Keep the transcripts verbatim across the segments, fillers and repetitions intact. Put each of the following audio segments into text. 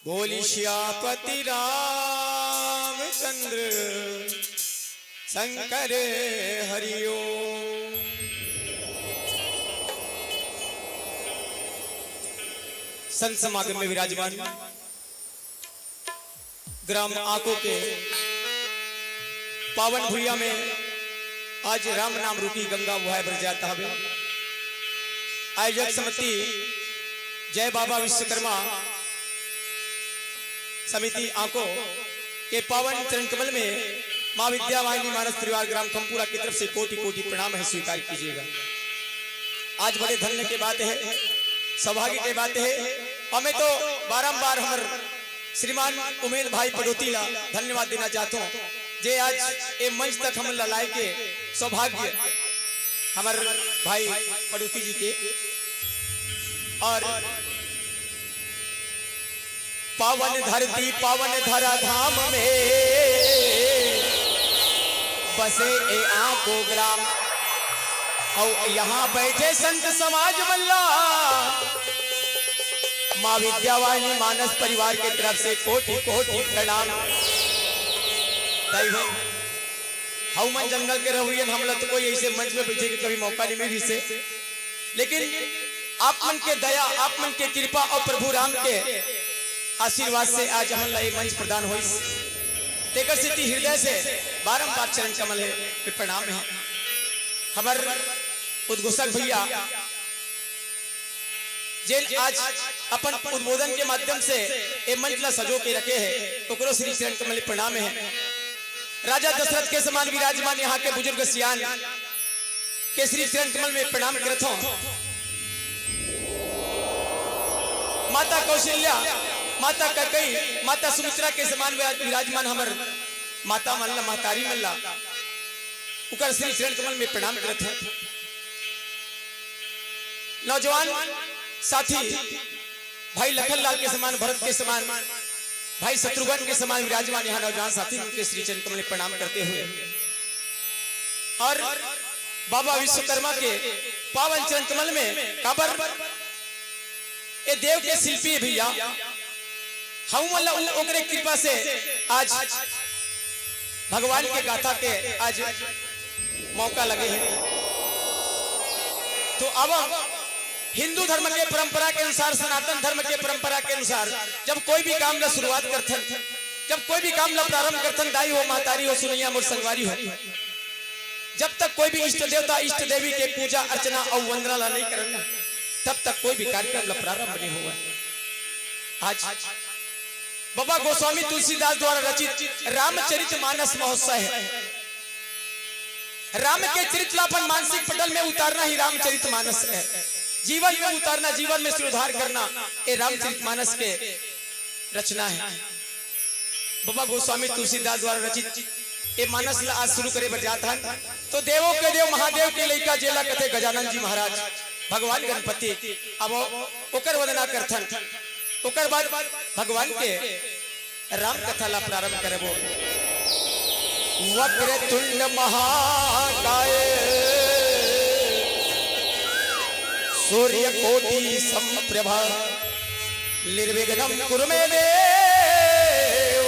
बोली सियापति रामचंद्र शंकर हरिओम। संत समागम में विराजमान ग्राम आंको के पावन भुइया में आज राम नाम रूपी गंगा बोहाय बर जात हवे। आयोजक समिति जय बाबा विश्वकर्मा समिति आंको के पावन चरण कमल में माँ विद्यावाहिनी मानस परिवार ग्राम खमपुरा की तरफ से कोटि कोटि प्रणाम है, स्वीकार कीजिएगा। आज बड़े धन्य के बात है, सौभाग्य के बात है। और मैं तो बारंबार हमर श्रीमान उमेद भाई पडोती ला धन्यवाद देना चाहत हूँ, जे आज ये मंच तक हमन ला लाए के सौभाग्य हमर भाई पडोती जी के। और पावन धरती, पावन धरा धाम में बसे ए आंको ग्राम। अउ यहाँ बैठे संत समाज मन ला माँ विद्यावाहिनी मानस परिवार के तरफ से कोटि कोटि प्रणाम। दई हो, हऊ मन जंगल के रहुइयन, हमला तो कोई ऐसे मंच में बैठे के कभी मौका नहीं मिली से, लेकिन आप मन के दया, आप मन के कृपा और प्रभु राम के आशीर्वाद से आज हमन ला ये मंच प्रदान होइस। तेकर सेती हृदय से बारंबार चरण कमल हे, प्रणाम हे। हमर उद्घोषक भैया, जेन आज अपन उद्बोधन के माध्यम से ए मंच ला सजो के रखे हे, ओकरो श्री चरण कमल प्रणाम हे। राजा दशरथ के समान विराजमान यहाँ के बुजुर्ग सियान के श्री चरण कमल में प्रणाम करत हूँ। माता कौशल्या, माता कैकेयी, माता सुमित्रा के समान विराज-, विराजमान हमर माता मन ला, महतारी मन ला, उकर श्री चरण कमल में प्रणाम करत हूँ। नौजवान साथी भाई लखन लाल के समान, भरत के समान, भाई शत्रुघ्न के समान विराजमान यहाँ नौजवान साथी मन के श्री चरण कमल में प्रणाम करते हुए और बाबा विश्वकर्मा के पावन चरण कमल में काबर ए देव के शिल्पी भैया, हम मतलब उ-, ओकरे कृपा से आज भगवान के गाथा के आज मौका लगे हे। तो अब हिंदू धर्म के परंपरा के अनुसार, सनातन धर्म के परंपरा के अनुसार जब कोई भी काम ला शुरुआत करथन, जब कोई भी काम ला प्रारंभ करथन, दाई हो, महतारी हो, सुनैया मोर संगवारी हो, जब तक कोई भी इष्ट देवता, इष्ट देवी के पूजा अर्चना अउ वंदना ला नहीं करन, तब तक कोई भी कार्यक्रम ला प्रारंभ नहीं होवय। आज बाबा गोस्वामी तुलसीदास द्वारा रचित रामचरित मानस महोत्सव हे। राम के चरित्र ला अपन मानसिक पटल में उतारना ही रामचरित मानस हे। जीवन में उतारना, जीवन में सुधार करना, ये रामचरित मानस के रचना हे। बाबा गोस्वामी तुलसीदास द्वारा रचित ये मानस ला आज शुरू करे बर जात हन। तो देवों के देव महादेव के लइका जेला कथे गजानन जी महाराज, भगवान गणपति। अब ओकर वंदना करथन, ओकर बाद भगवान के राम कथा ला प्रारंभ करबो। वक्रतुंड महाकाय सूर्यकोटि संप्रभा निर्विघ्नं कुरु मे देव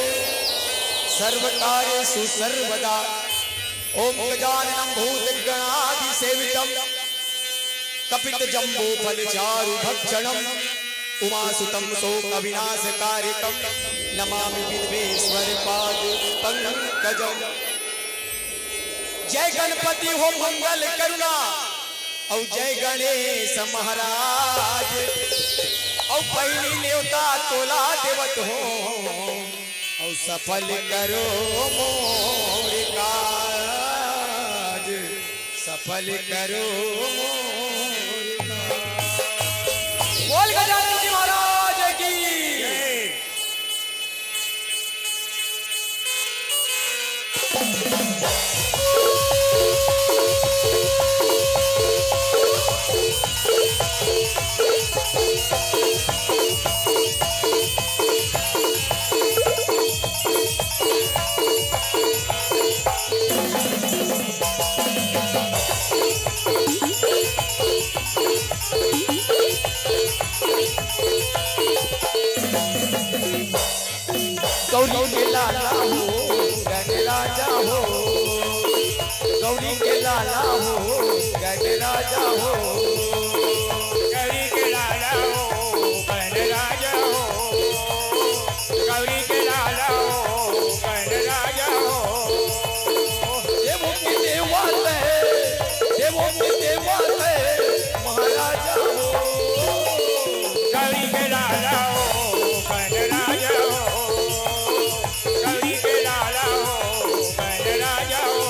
सर्वकार्येषु सर्वदा। ओम गजाननं भूतगणादिसेवितं कपितजम्बूफलचारुभक्षणं उमासुतं शोकविनाशकारिकं नमामि विघ्नेश्वर पाद पंकजम। जय गणपति हो मंगल करुणा, अउ जय गणेश महाराज। अउ पहिली नेवता तोला देवत हो, अउ सफल करो मोर काज, सफल करो मोर काज। बोल गजानन जी महाराज की। गौरी के लाला हो, गणराजा हो। गौरी के लाला हो, गणराजा हो। गौरी के लाला हो, गणराजा हो। गौरी के लाला हो, गणराजा हो। देवों के देवा तैं, देवों के देवा तैं, महाराजा हो। गौरी के लाला हो, गणराजा हो। गौरी के लाला हो, गणराजा हो।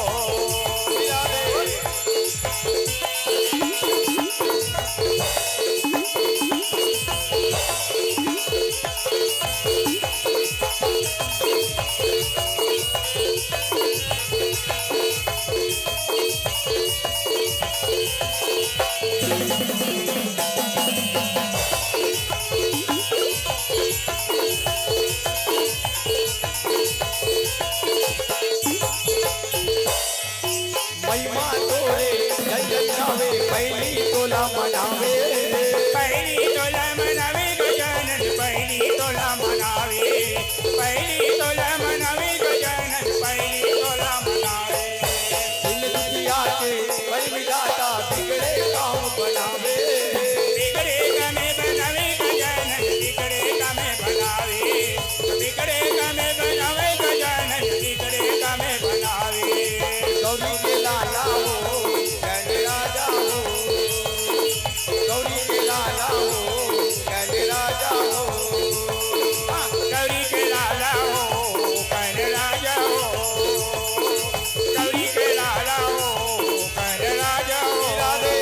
महिमा तोरे जय जय गावे, पहली तोला मनावे। पहली तोला मनावे गजानन, पहली तोला मनावे। पहली तोला मनावे गजानन, पहली तोला मनावे। दिन दुखिया के वरदाता, बिगड़े काम बनावे। बिगड़े कामे बनावे गजानन, बिगड़े कामे बनावे। बिगड़े कामे बनावे गजानन, बिगड़े कामे बनावे। गौरी के लाला हो, गणराजा हो। गौरी के लाला हो, गणराजा हो। गौरी के लाला हो, गणराजा हो। गौरी के लाला हो, गणराजा हो। राधे।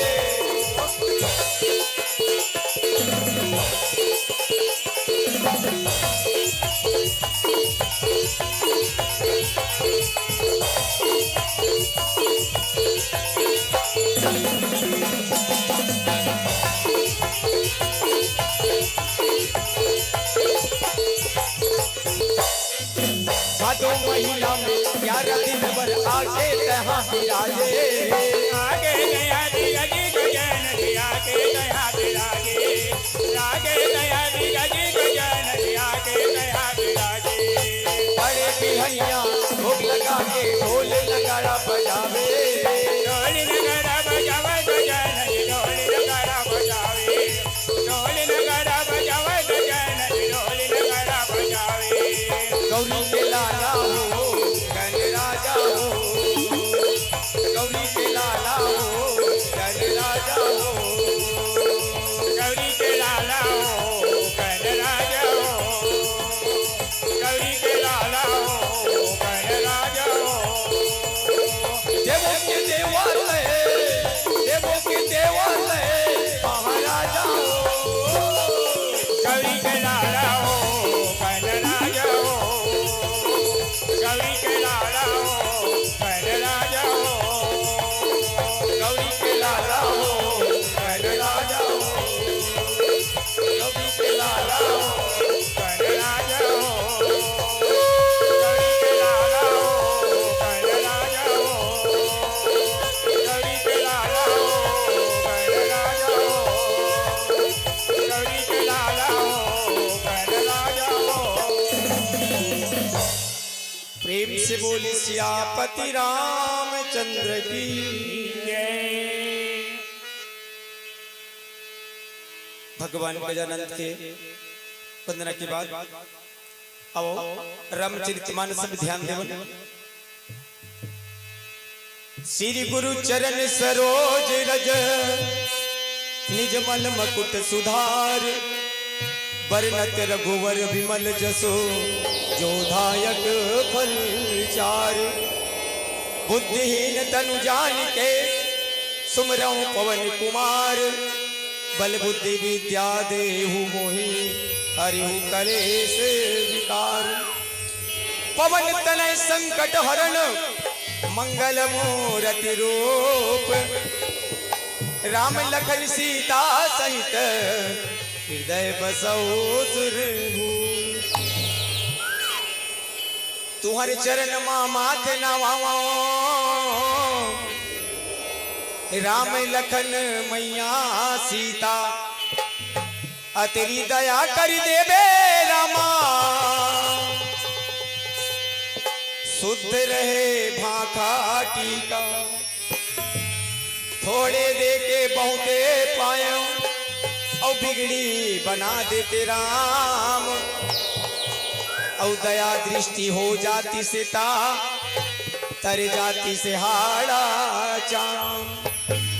भादो महीना में ग्यारह दिन बर आके तहाँ बिराजे। आके तहाँ बिराजे गजानन, आके तहाँ बिराजे। आके तहाँ बिराजे गजानन, आके तहाँ बिराजे। बड़े बिहनिया भोग लगा के ढोल नगाड़ा बजावे। ढोल नगाड़ा बजावे गजानन, ढोल नगाड़ा बजावे। ढोल नगाड़ा बजावे गजानन, ढोल नगाड़ा बजावे। गौरी के लाला हो, गणराजा हो। गौरी के लाला हो, गणराजा हो। गौरी के लाला हो, गणराजा हो। गौरी के लाला हो, गणराजा हो। देवों के देवा तैं, देवों के देवा तैं, महाराजा हो। गौरी के लाला हो, गणराजा हो। गौरी के लाला हो, गणराजा हो। गौरी के लाला हो, गणराजा हो। गौरी के लाला हो, गणराजा हो। गौरी के लाला हो, गणराजा हो। गौरी के लाला हो, गणराजा हो। गौरी के लाला हो, गणराजा हो। प्रेम से बोली सियापति रामचंद्र की जय। भगवान गजानंद के वंदना के बाद आओ रामचरित मानस में ध्यान देवन। श्री गुरु चरण सरोज रज, निज मल मकुट सुधार। बरनत रघुवर विमल जसु, जो दायक फल चार। बुद्धिहीन तनु जानिके, सुमिरौं पवन कुमार। बल बुद्धि विद्या देहु मोहि, हरिहु कलेस विकार। पवन तनय संकट हरण, मंगल मूरति रूप। राम लखन सीता सहित, हृदय बसौ सुरभूप। तुंहर चरण मा माथ नवावौं, राम लखन मैया सीता। अतरी दया करि देबे राम खाटी का। थोड़े दे के बहुते पायो, अउ बिगड़ी बना देते राम। अउ दया दृष्टि हो जाती सीता, तर जाती से हाड़ा चाम।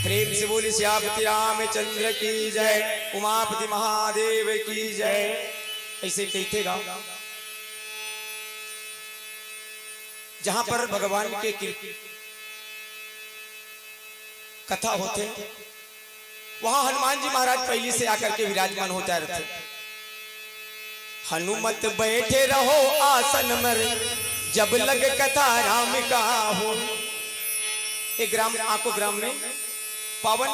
प्रेम से बोली सियापति रामचंद्र की जय, उमापति महादेव की जय। ऐसे कहते गाँव जहाँ पर भगवान के कृ-, कथा होथे, वहाँ हनुमान जी महाराज पहिली से आकर के विराजमान हो जाय रथे। हनुमत बैठे रहो आसन मर, जब लग कथा राम का हो। एक ग्राम, आको ग्राम में पावन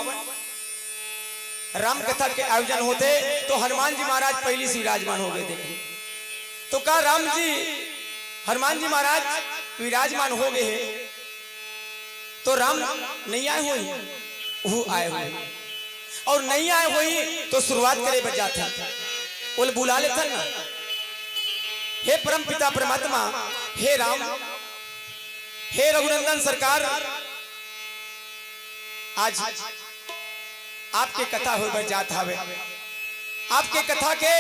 राम कथा के आयोजन होथे, तो हनुमान जी महाराज पहिली से विराजमान हो गए थे। तो का राम जी, हनुमान जी महाराज विराजमान हो गए हे, तो राम नहीं आए होही, वो आए होही, अउ नहीं आए होही तो शुरुआत करे बर जाथे, बोले बुला लेथन ना, हे परम पिता परमात्मा, हे राम, हे रघुनंदन सरकार, आज आपके कथा होय बर जात हावे, आपके कथा के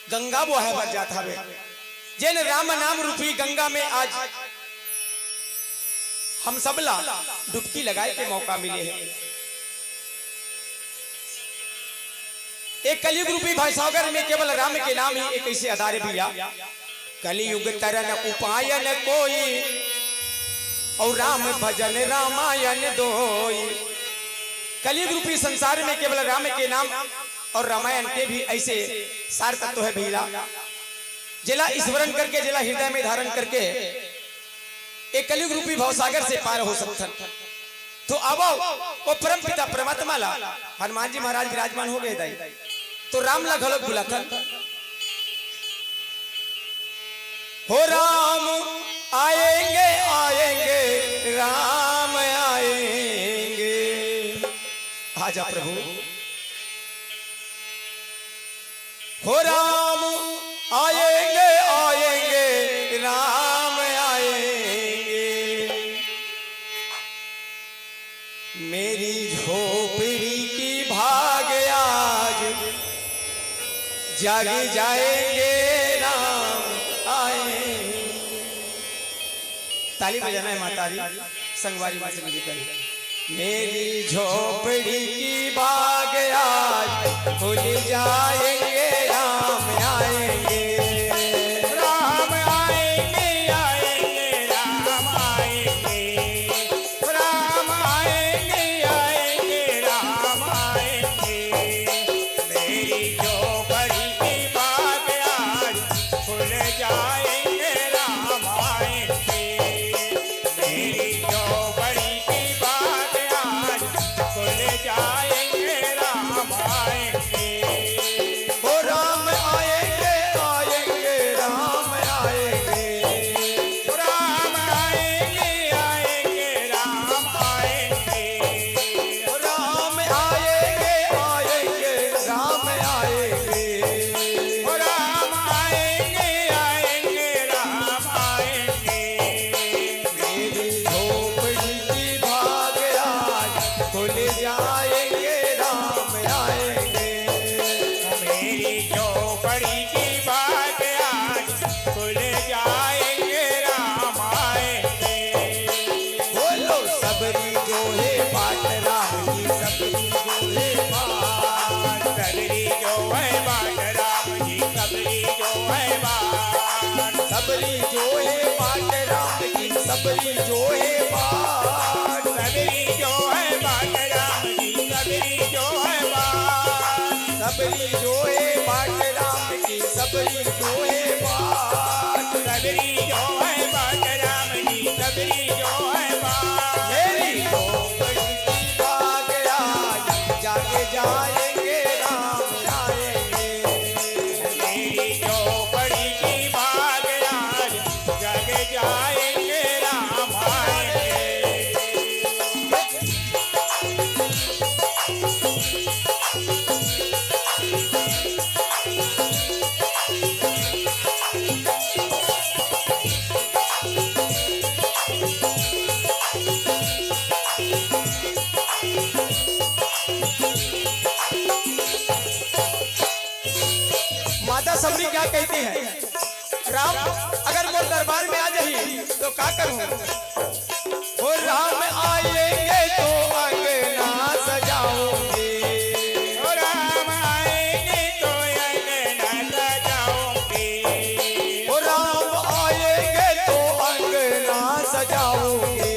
गंगा बोहाय बर जात हावे, जेन राम नाम रूपी गंगा में आज हम सबला डुबकी लगाए के मौका मिले हे। एक कलयुग रूपी भवसागर में केवल राम के नाम ही एक ऐसे आधार है भैया। कलयुग तरन उपाय न कोई, अउ राम भजन रामायण दोई। कलयुग रूपी संसार में केवल राम के नाम अउ रामायण के भी ऐसे सार तत्व है भैया, जेला स्मरण करके, जेला हृदय में धारण करके एक कलयुग रूपी भवसागर से पार हो सकथन। तो आवो, वो परम पिता परमात्मा ला हनुमान जी महाराज विराजमान हो गए दाई, तो राम ला घलो बुलाथन। हो राम आएंगे, आएंगे, राम आएंगे। आजा प्रभु। हो राम आएंगे, आएंगे, राम आएंगे। मेरी झोपड़ी की भाग आज जग जाएंगे, राम आएंगे। ताली बजाना है मातारी, संगवारी माँ से मिलकर। मेरी झोपड़ी की बाग आज खुल जाएंगे, राम आएंगे। राम आएंगे, आएंगे, राम आएंगे। राम आएंगे, आएंगे, राम आएंगे। मेरी झोपड़ी की बाग आज खुल जाएंगे, राम आएंगे। मेरी झोपड़ी की बाग आज खुल जाएंगे, राम आएंगे। ओ राम आएंगे, आएंगे, राम आएंगे। ओ राम आएंगे, आएंगे, राम आएंगे। ओ राम आएंगे, आएंगे, राम आएंगे। ओ राम आएंगे, आएंगे, राम आएंगे। मेरी झोपड़ी की भाग आज खुल जाएंगे, राम आएंगे। मेरी झोपड़ी की बाग आज खुल जाएंगे, राम आएंगे। बोलो सबरी जो है बाट राम की, सबरी जो है बाट। सबरी जो है बाट राम की, सबरी जो है बाट। सबरी जो है बाट राम की, सबरी जो है बाट। सबरी जो है बाट राम की, सबरी जो है बाट। सबरी जो है बाट राम की, सबरी जो है बाट। सबरी जो है बाट राम की, सबरी जो है बाट। मेरी झोपड़ी की बाग आज जाग जाएंगे, राम आएंगे। मेरी झोपड़ी की बाग आज जग जाएंगे, राम आएंगे। सबरी क्या कहती है, राम अगर मोर दरबार में आ जाही तो का करूं? ओ राम आएंगे तो अंगना सजाऊंगी। ओ राम आएंगे तो अंगना सजाऊंगी। ओ राम आएंगे तो अंगना सजाऊंगी।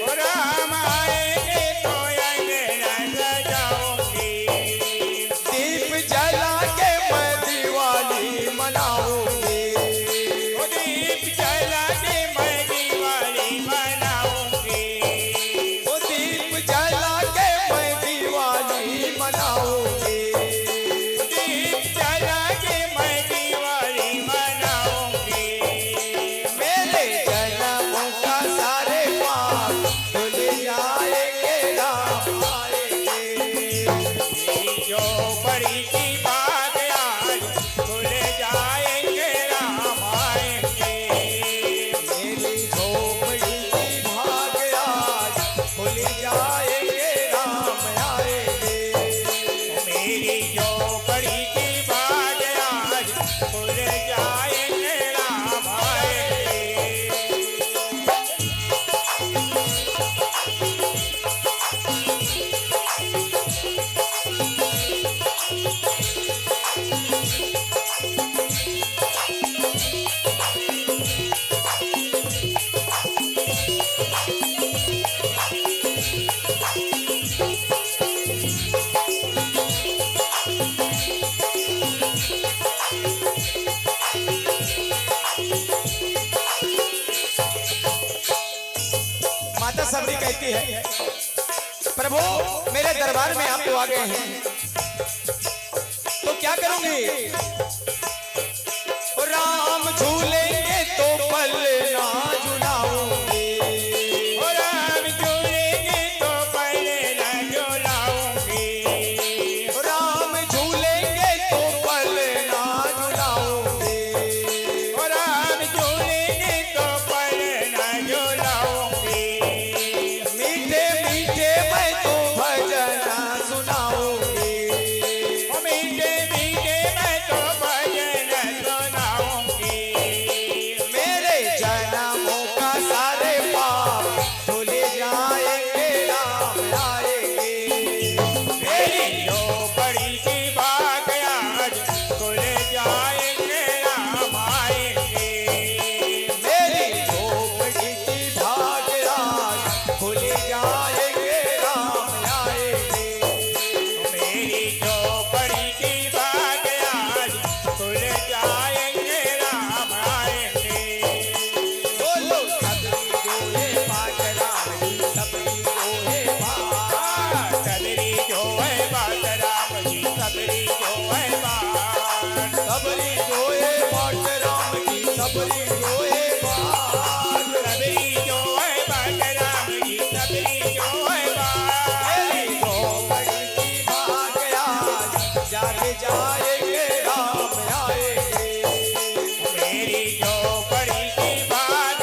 ओ राम आएंगे तो अंगना सजाऊंगी। दीप जला के मैं दिवाली मनाऊंगी। ओ दीप जला के मैं दिवाली मनाऊंगी। ओ दीप जला के मैं दिवाली मनाऊंगी। ओ दीप जला के मैं दिवाली मनाऊंगी। मेरे जन्मों का सारे पाप धुल जाएंगे, राम आएंगे। मेरी झोपड़ी की बात आज खुल जाएंगे, राम आएंगे। मेरी झोपड़ी की भाग आज खुल जाएंगे, राम आएंगे। मेरी झोपड़ी की बात आज खुल जाएंगे, राम आएंगे। माता सबरी कहती है, प्रभु, मेरे दरबार में आप तो आ गए हैं, तो क्या करूंगी? ओ राम झूलेंगे तो पलना झुलाऊंगी। ओ राम झूलेंगे तो पलना झुलाऊंगी। ओ राम झूलेंगे तो पलना झुलाऊंगी। ओ राम झूलेंगे तो पलना झुलाऊंगी। मीठे मीठे मैं तो भजन सुनाऊंगी। ओ मीठे मीठे मैं तो भजन सुनाऊंगी। मेरे जन्मों का सारे पाप धुल जाएंगे, राम आएंगे। मेरी झोपड़ी की बात आज खुल जाएंगे, राम आएंगे। मेरी झोपड़ी की भाग आज खुल जाएंगे, राम आएंगे। मेरी झोपड़ी की बात आज खुल जाएंगे, राम आएंगे। बोलो, सबरी रोए बाट राम जी, सबरी रोए बाट। सबरी रोए बाट राम जी, सबरी रोए बाट। सबरी रोए बाट राम जी, सबरी रोए बाट। सबरी रोए बाट राम जी, सबरी रोए बाट। मेरी झोपड़ी की भाग आज जाग जाएंगे, राम आएंगे। मेरी झोपड़ी की बात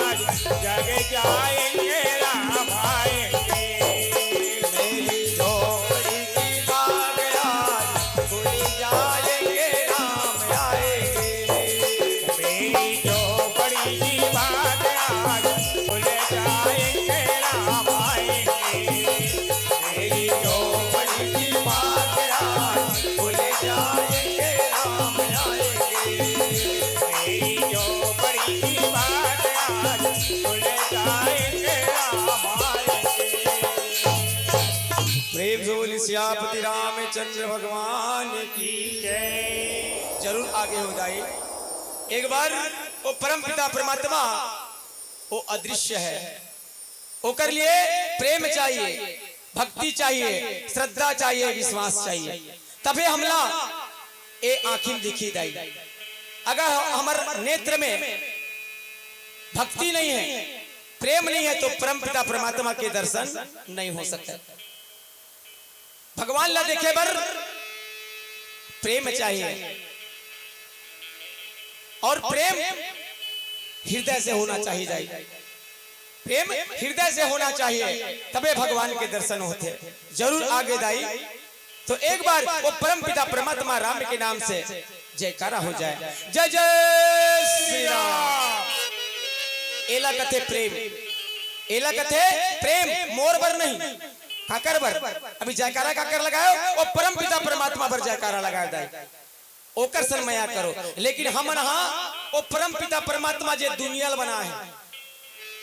आज जग जाएंगे, राम आएंगे। मेरी झोपड़ी की बात आज खुल जाएंगे, राम आएंगे। मेरी झोपड़ी की बात आज खुल जाएंगे, राम आएंगे। मेरी झोपड़ी की बात आज खुल जाएंगे, राम आएंगे। मेरी झोपड़ी की बात आज खुल जाएंगे, राम आएंगे। प्रेम से बोली सियापति रामचंद्र भगवान की जय। जरूर आगे हो जाए। एक बार वो परम पिता परमात्मा वो अदृश्य है, ओकर लिए प्रेम चाहिए, भक्ति चाहिए, श्रद्धा चाहिए, विश्वास चाहिए, तभे हमला ए आँखी में दिखी दाई। अगर हमर नेत्र में भक्ति नहीं है, प्रेम नहीं है, तो परमपिता परमात्मा के दर्शन नहीं हो सकता। भगवान ला देखे बर प्रेम चाहिए, और प्रेम हृदय से होना चाहिए दाई। प्रेम हृदय से होना चाहिए, तबे भगवान के दर्शन होते। जरूर आगे दाई। तो एक बार वो परम पिता परमात्मा राम के नाम से जयकारा हो जाए। जय जय श्री राम। एला कथे प्रेम, एला कथे प्रेम। मोर बर नहीं, काकर बर? अभी जयकारा काकर लगायो? ओ परम पिता परमात्मा बर जयकारा लगायो दाई। ओकर सन मया करो। लेकिन हमन हा ओ परम पिता परमात्मा जे दुनिया ल बना हे,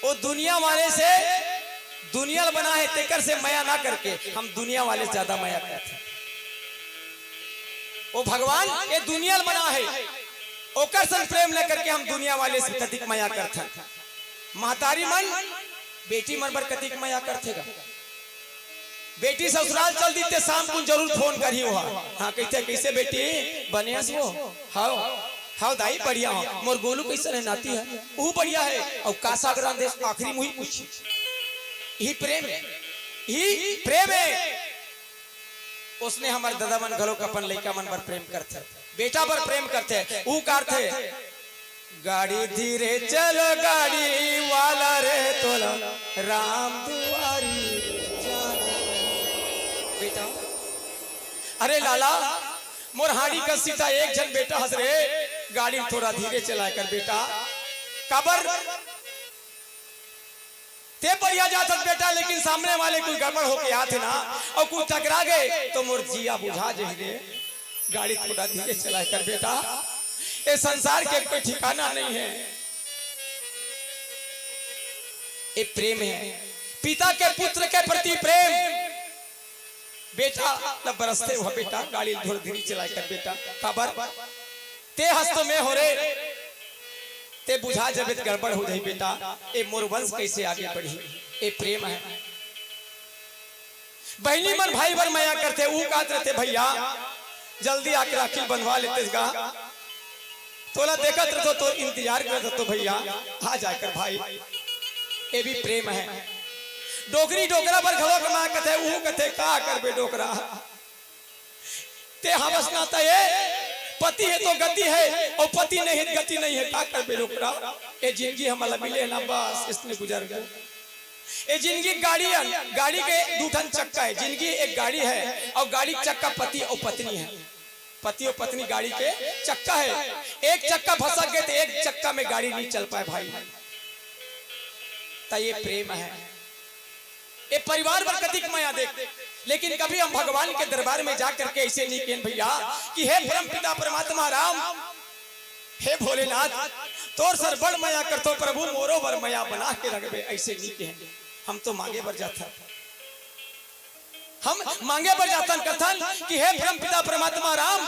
ओ दुनिया वाले से, दुनिया ल बना हे, तेकर से मया ना करके हम दुनिया वाले से ज्यादा मया करथन। ओ भगवान ये दुनिया ल बना हे, ओकर सन प्रेम न करके हम दुनिया वाले से कतिक मया करथन। महतारी मन बेटी मन बर कतिक मया करथे गा। बेटी ससुराल चल दी ते शाम कुन जरूर फोन करही ओहा। हाँ, कहिथे, "कइसे बेटी, बने हस वो?" "हव, हव दाई, बढ़िया हव।" "मोर गोलू कइसन हे, नाती हे?" "उहू बढ़िया हे।" "अउ का साग रांधेस?" आखिरी मुही पूछी। यही प्रेम हे, यही प्रेम हे। ओसने हमर ददा मन घलोक अपन लइका मन बर प्रेम करथे, बेटा बर प्रेम करथे। ऊ काथे, "गाड़ी धीरे चल गाड़ी वाला रे, तोला राम दुआरी जाना।" बेटा, अरे लाला, मोर हाड़ी कस सीता एक झन बेटा हस रे, गाड़ी थोड़ा धीरे चलाय कर बेटा। काबर? ते बढ़िया जात हस बेटा, लेकिन सामने वाले कोई गड़बड़ होके आथे ना, अउ कोई टकरा गे, तो मोर जिया बुझा जही रे। गाड़ी थोड़ा धीरे चलाय कर बेटा, ए संसार के कोई ठिकाना नहीं हे। ए प्रेम हे, पिता के पुत्र के प्रति प्रेम। बेटा ल बरसथे, "ओ बेटा, गाड़ी ल थोड़ा धीरे चलाय कर बेटा।" "काबर?" "ते हस तो मैं हो रे, ते बुझा जबे त गड़बड़ हो जाही बेटा, ए मोर वंश कइसे आगे बढ़ही?" ए प्रेम हे। बहिनी मन भाई बर मया करथे, ऊ कात रथे, "भइया, जल्दी आके राखी ल बंधवा लेतेस गा, तोला देखत रथो, तोर इंतजार करत रथो भइया, आ जाय कर भाई।" ए भी प्रेम हे। डोकरी डोकरा बर घलो मया करथे, ऊ कथे, "का करबे डोकरा, ते हवस ना त ए, पति हे तो गति हे, अउ पति नहीं हे त गति नहीं हे, का करबे डोकरा? ए जिनगी हमला मिले हे ना, बस इसने गुजर गे। ए जिनगी गाड़ी हे, गाड़ी के दू ठन चक्का हे, जिनगी एक गाड़ी हे, अउ गाड़ी के चक्का पति अउ पत्नी हे। पति अउ पत्नी गाड़ी के चक्का हे, एक चक्का भसक गे त एक चक्का में गाड़ी नहीं चल पाय भाई।" त ए प्रेम हे। ए परिवार बर कतिक मया देख, लेकिन कभी हम भगवान के दरबार में जा करके अइसे नहीं केहेन भइया कि "हे परम पिता परमात्मा राम, हे भोलेनाथ, तोर सन बड़ मया करथों प्रभु, मोरो बर मया बना के रखबे," अइसे नहीं केहेन। हम तो मांगे बर जाथन, हम मांगे बर जाथन, कथन कि "हे परम पिता परमात्मा राम,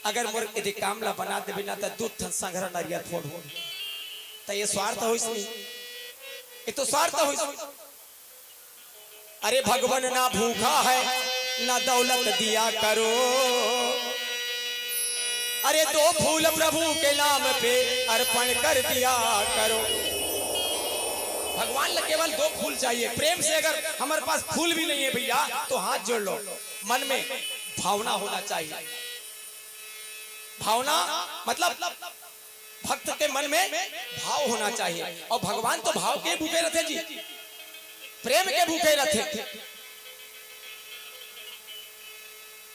अगर मोर एदे काम ला बना देबे ना, त दू ठन संघरा नरियर फोड़हूं।" त ए स्वार्थ होइस नहीं, ए तो स्वार्थ होइस। अरे भगवान ना भूखा है, ना दौलत दिया करो, अरे दो फूल प्रभु के नाम पे अर्पण कर दिया करो। भगवान ला केवल दो फूल चाहिए। प्रेम से अगर हमारे पास फूल भी नहीं है भइया, तो हाथ जोड़ लो। मन में भावना होना चाहिए। भावना मतलब भक्त के मन में भाव होना चाहिए, अउ भगवान तो भाव के भूखे रथे जी, प्रेम के भूखे रथे।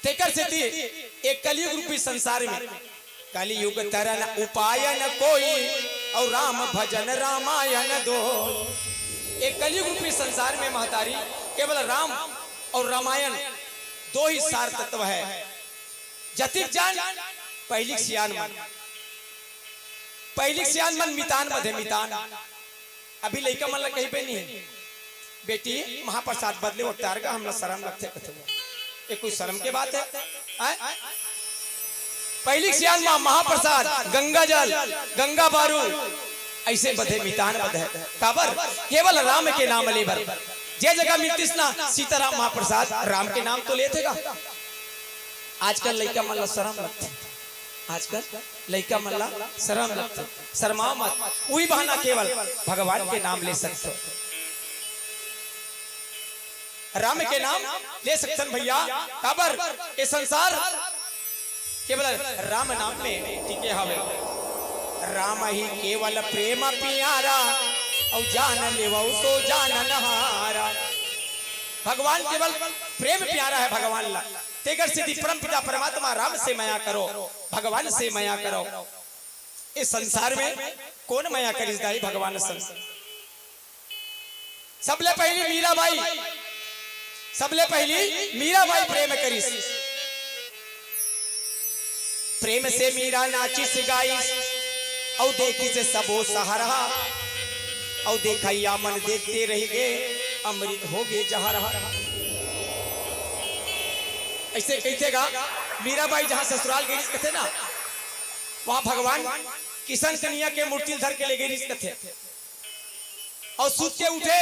तेकर सेती ए कलयुग रूपी संसार में कलयुग तरन उपाय न कोई, अउ राम भजन रामायण दोई। ए कलयुग रूपी संसार में महतारी केवल राम अउ रामायण दो ही सार तत्व हे। जतिक जान पहिली सियान मन, पहिली सियान मन मितान बधे मितान। अभी लइका मन ला कहिबे नहीं, "बेटी महाप्रसाद बदले ओ टारगा, हमला शरम लगथे," कथे। ए कोई शरम के बात हे? आय? पहिली सियान मा महाप्रसाद, गंगा जल, गंगा बारू, अइसे बधे मितान बधे। काबर? केवल राम के नाम ले बर। जे जगह मिलतिस ना सीताराम महाप्रसाद, राम के नाम तो लेथे गा। आजकल लइका मन ला शरम लगथे, आजकल लइका मन ला शरम लगथे। शरमाव मत, उही बहाना केवल भगवान के नाम ले सकथो। राम के नाम ले सकथन भइया, काबर ए संसार केवल राम नाम में टिके हवे। राम ही केवल प्रेम पियारा, अउ जान लेवउ सो जानन हारा। भगवान केवल प्रेम प्यारा है भगवान ला। तेकर सेती परम पिता परमात्मा राम से मया करो, भगवान से मया करो। इस संसार में कौन मया करिस दाई भगवान संग? सबले पहली मीराबाई, सबले पहली मीराबाई प्रेम करिस। प्रेम से मीरा नाचिस गाइस, अउ देखिस सबो सहरहा, अउ देखइया मन देखते रहि गे, अमृत हो गे जहरहा। अइसे कहिथे गा, मीराबाई जहाँ ससुराल गे रिहिस कथे ना, वहाँ भगवान किशन कन्हैया के मूर्ति ल धर के ले गे रिहिस कथे। अउ सुत के उठे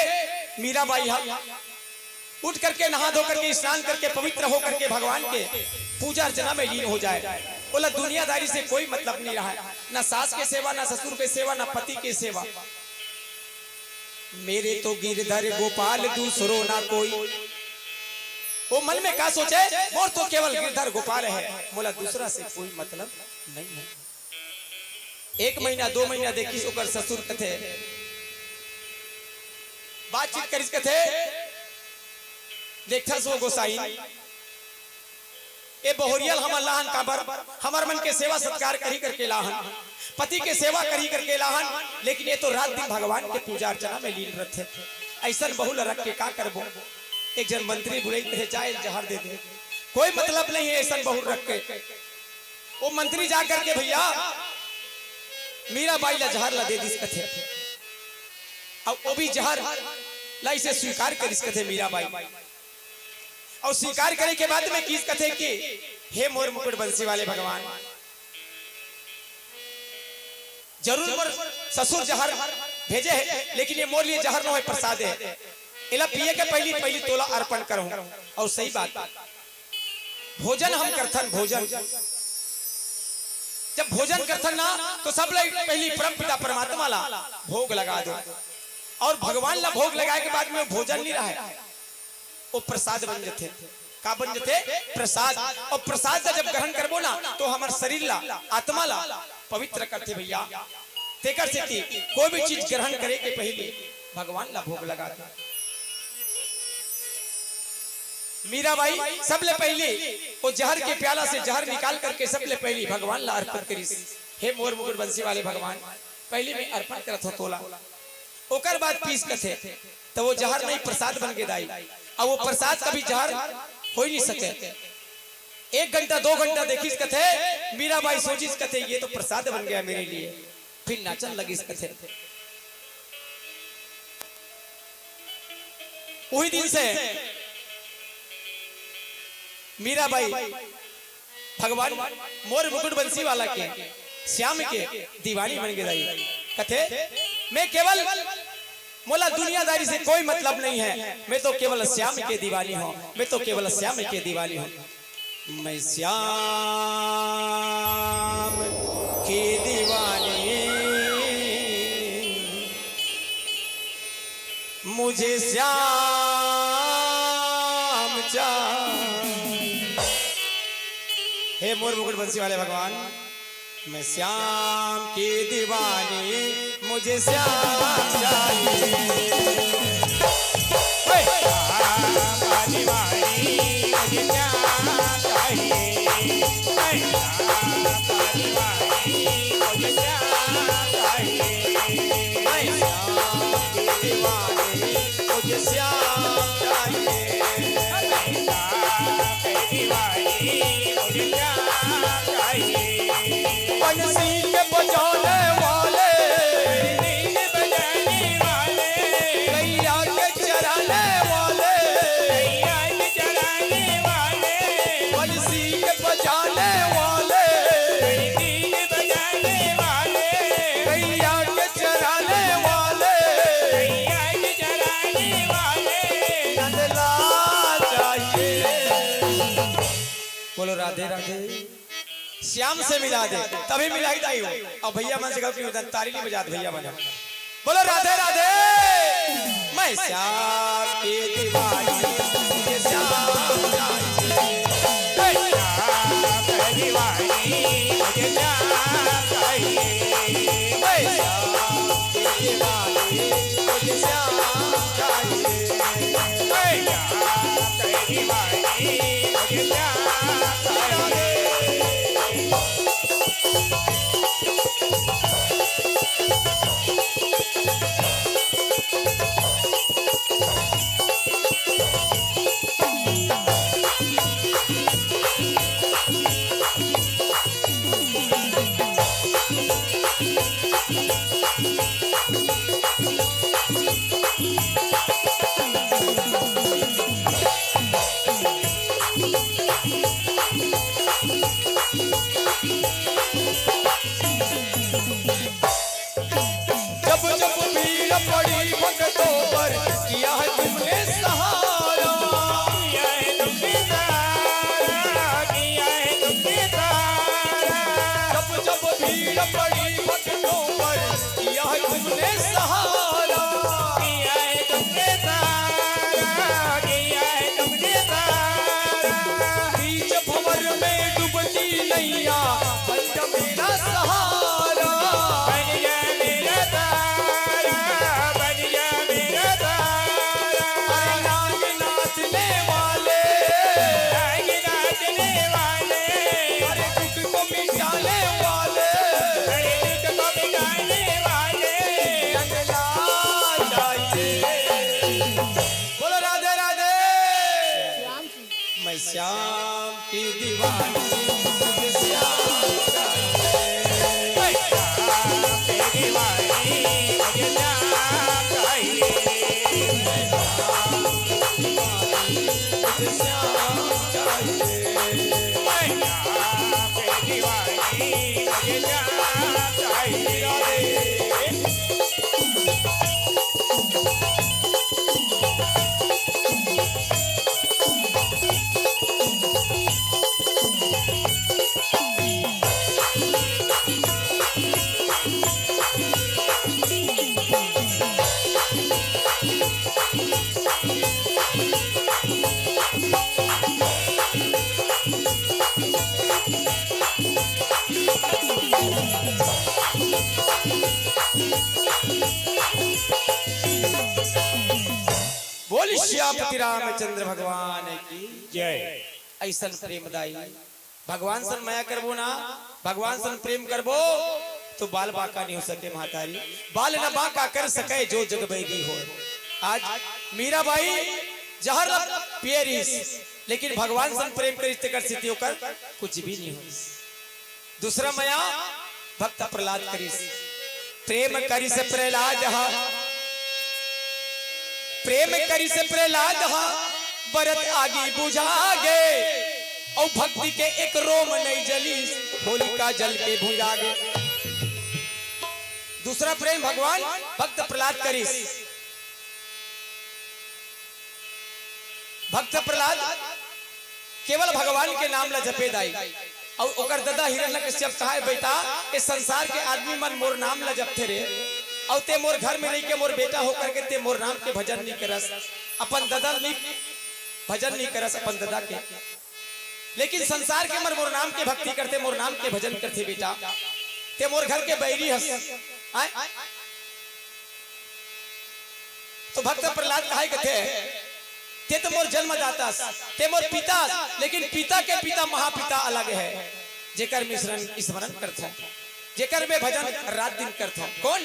मीराबाई ह, उठ करके नहा धो करके स्नान करके पवित्र हो करके भगवान के पूजा अर्चना में लीन हो जाए। ओला दुनियादारी से कोई मतलब नहीं रहा है, ना सास के सेवा, ना ससुर के सेवा, ना पति के सेवा। मेरे तो गिरधर गोपाल दूसरो ना कोई। वो मन में का सोचे, मोर तो केवल गिरधर गोपाल है, मोला दूसरा से कोई मतलब नहीं है। एक महीना दो महीना देखिस ओकर ससुर कथे, बातचीत करिस कथे, देखथस वो गोसाई, ए बहुरिया ल हमन लाहन काबर, हमर मन के सेवा सत्कार करही करके लाहन, पति के सेवा करही करके लाहन, लेकिन ये तो रात दिन भगवान के पूजा अर्चना में लीन रथे। अइसन बहू ल रख के का करबो? एक झन मंत्री बुलई कथे, जाए जहर दे दे, कोई मतलब नहीं है अइसन बहू रख के। वो मंत्री जा करके भैया मीराबाई ला जहर ला दे दिस कथे। अउ वो भी जहर ला अइसे स्वीकार करिस कथे मीराबाई। अउ स्वीकार करे के बाद में किहिस कथे कि हे मोर मुकुट बंसी वाले भगवान, जरूर मोर ससुर जहर भेजे हे, लेकिन ये मोर लिए जहर नोहे, प्रसाद हे। एला पिए के पहली पहली तोला अर्पण करहूं। अउ सही बात, भोजन हम करथन, भोजन जब भोजन करथन ना, तो सबले पहली परम पिता परमात्मा ला भोग लगा दो। अउ भगवान ला भोग लगाए के बाद में वो भोजन नहीं रहे, वो प्रसाद बन जथे। का बन जथे? प्रसाद। अउ प्रसाद ला जब ग्रहण करबो ना, तो हमर शरीर ला, आत्मा ला पवित्र करथे भैया। तेकर सेती कोई भी चीज ग्रहण करे के पहली भगवान ला भोग लगा दे। मीराबाई सबले पहली वो जहर के प्याला से जहर निकाल करके सबले पहली भगवान ला अर्पण करिस। हे मोर मुकुट बंसी वाले भगवान, पहली मैं अर्पण करत हों तोला। ओकर बाद पीस कथे, त वो जहर नहीं प्रसाद बन गे दाई। अब वो प्रसाद कभी जहर हो ही नहीं सके। एक घंटा दो घंटा देखिस कथे, मीराबाई सोचिस कथे, ये तो प्रसाद बन गया मेरे लिए। फिर नाचन लगिस कथे। उही दिन से मीराबाई भगवान मोर मुकुट बंसी वाला के, श्याम के दीवानी बन गे दाई। कथे, मैं केवल, मोला दुनियादारी से कोई मतलब नहीं है, मैं तो केवल श्याम के दीवानी हूँ, मैं तो केवल श्याम के दीवानी हूँ। मैं श्याम की दीवानी, मुझे श्याम चाह। हे मोर मुकुट बंसी वाले भगवान, मैं श्याम की दीवानी, मुझे श्याम चाहिए। हे! श्याम दीवानी, मुझे श्याम चाहिए। हे! श्याम दीवानी, मुझे श्याम चाहिए। हे! श्याम दीवानी, मुझे श्याम चाहिए। श्याम दीवानी, मुझे श्याम चाहिए। बंसी के बजाने वाले, बंसी के बजाने वाले, गैया के चराने वाले, गैया के चराने वाले, बंसी के बजाने वाले, बंसी के बजाने वाले, गैया के चराने वाले, गैया के चराने वाले, नंदलाल चाहिए। बोलो राधे राधे। श्याम से मिला दे, तभी मिलाई दाई हो। अब भैया मन से गलती होता, ताली नहीं बजात भैया मन। बोलो राधे राधे। मैं श्याम की दीवानी, मुझे श्याम चाहिए। मैं श्याम की दीवानी, मुझे श्याम चाहिए। मैं श्याम की दीवानी, मुझे श्याम चाहिए। मैं श्याम जब जब भीड़ पड़ी भक्तों पर, किया है तुमने सहारा। किया है तुमने सहारा, किया है तुमने सहारा। जब जब भीड़ पड़ी भक्तों पर, किया है तुमने सहारा। किया है तुमने सहारा, किया है तुमने सहारा। बीच भंवर में डूबती नैया, बन जा मेरा सहारा। बन जा मेरा सहारा, बन जा मेरा सहारा। अरे नाग नाचने वाले, नाग नाचने वाले। अरे दुख को मिटाने वाले, अरे दुख को मिटाने वाले। रंगना चाहिए। बोलो राधे राधे। मैं श्याम की दीवानी, मुझे श्याम चाहिए। मैं श्याम की दीवानी, मुझे श्याम चाहिए। मैं श्याम की दीवानी, मुझे श्याम चाहिए। मैं श्याम की दीवानी, मुझे श्याम चाहिए। बोल सियापति रामचंद्र भगवान की जय। ऐसन प्रेमदाई भगवान सन मया करबो ना, भगवान सन प्रेम करबो, तो बाल बांका नहीं हो सके महतारी। बाल न बांका कर सके जो जग बैरी हो। आज मीराबाई जहर ल पिए रहिस, लेकिन भगवान सन प्रेम करिस तेकर सेती ओकर कुछ भी नहीं होइस। दूसरा मया भक्त प्रहलाद करिस। प्रेम करिस प्रहलाद हा, प्रेम करिस प्रहलाद हा, बरत आगी बुझा गे, अउ भक्ति के एक रोम नइ जलिस, होलिका जल के भुंजा गे। दूसरा प्रेम भगवान भक्त प्रहलाद करिस। भक्त प्रहलाद केवल भगवान के नाम ला जपे दाई। अउ ओकर ददा हिरण्यकश्यप कहाय, "बेटा, ए संसार के आदमी मन मोर नाम ला जपथे रे, अउ ते मोर घर में रहि के मोर बेटा होकर के ते मोर नाम के भजन नहीं करस, अपन ददा नी भजन नहीं करस अपन ददा के, लेकिन संसार के मन मोर नाम के भक्ति करथे, मोर नाम के भजन करथे बेटा, ते मोर घर के बैरी हस।" आय? तो भक्त प्रहलाद कहाय कथे, "ते तो मोर जन्मदाता अस, ते मोर पिता अस, लेकिन पिता के पिता महापिता अलग हे, जेकर मिश्रण स्मरण करथों, जेकर में भजन रात दिन करथों।" कौन?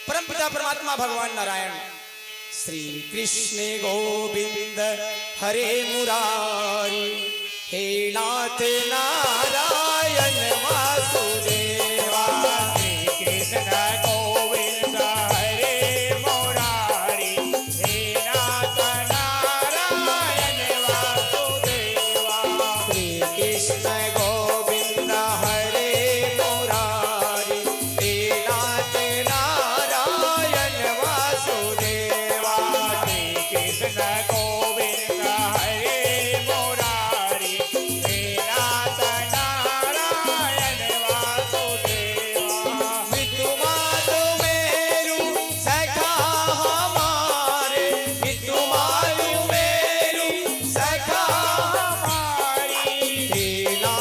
परमपिता परमात्मा भगवान नारायण। श्री कृष्ण गोविंद हरे मुरारी, हे नाथ नारायण वासुदेवा। श्री कृष्ण गोविंद हरे मुरारी, हे नाथ नारायण वासुदेवा। श्री कृष्ण गोविंद हरे मुरारी, हे नाथ नारायण वासुदेवा। श्री कृष्ण गोविंद हरे मुरारी, हे नाथ नारायण वासुदेवा। मितु मातु मेरु सखा हमारे, मितु मातु मेरु सखा हमारी, हे नाथ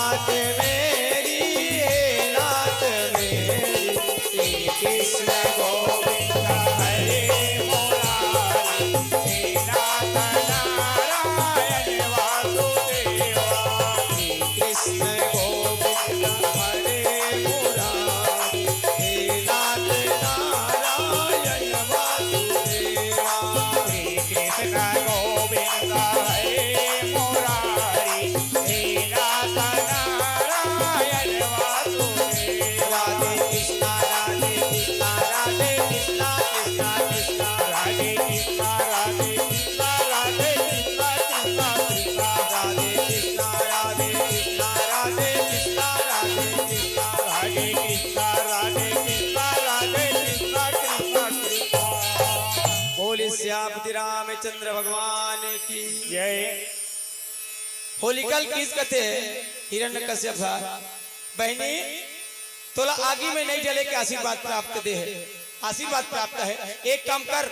जय। होलिका ल किस कथे हिरण्यकश्यप ह, बहिनी, तोला आगी में नहीं जले के आशीर्वाद प्राप्त दे हे, आशीर्वाद प्राप्त हे। एक काम कर,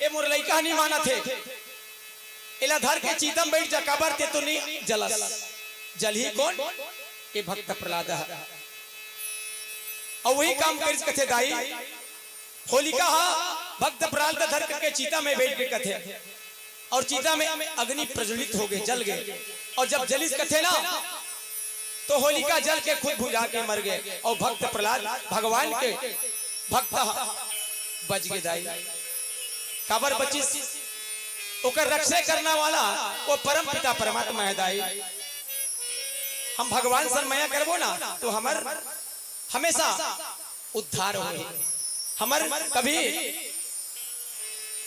ए मोर लइका ह नहीं मानत हे, एला धर के चीता में बैठ जा, काबर ते तो नहीं जलस, जलही कोन? ए भक्त प्रहलाद ह। अउ वही काम करिस कथे दाई, होलिका ह भक्त प्रहलाद धर करके चीता में बैठ के कथे, अउ चीता में अग्नि प्रज्वलित हो गए, जल गए। अउ जब जलिस कथे ना, तो होलिका जल के खुद भुंजा के मर गए, अउ भक्त प्रहलाद भगवान के भक्त ह, बच गए दाई। काबर बचिस? ओकर रक्षा करने वाला वो परम पिता परमात्मा हे दाई। हम भगवान से मया करबो ना, तो हमर हमेशा उद्धार होही, हमर कभी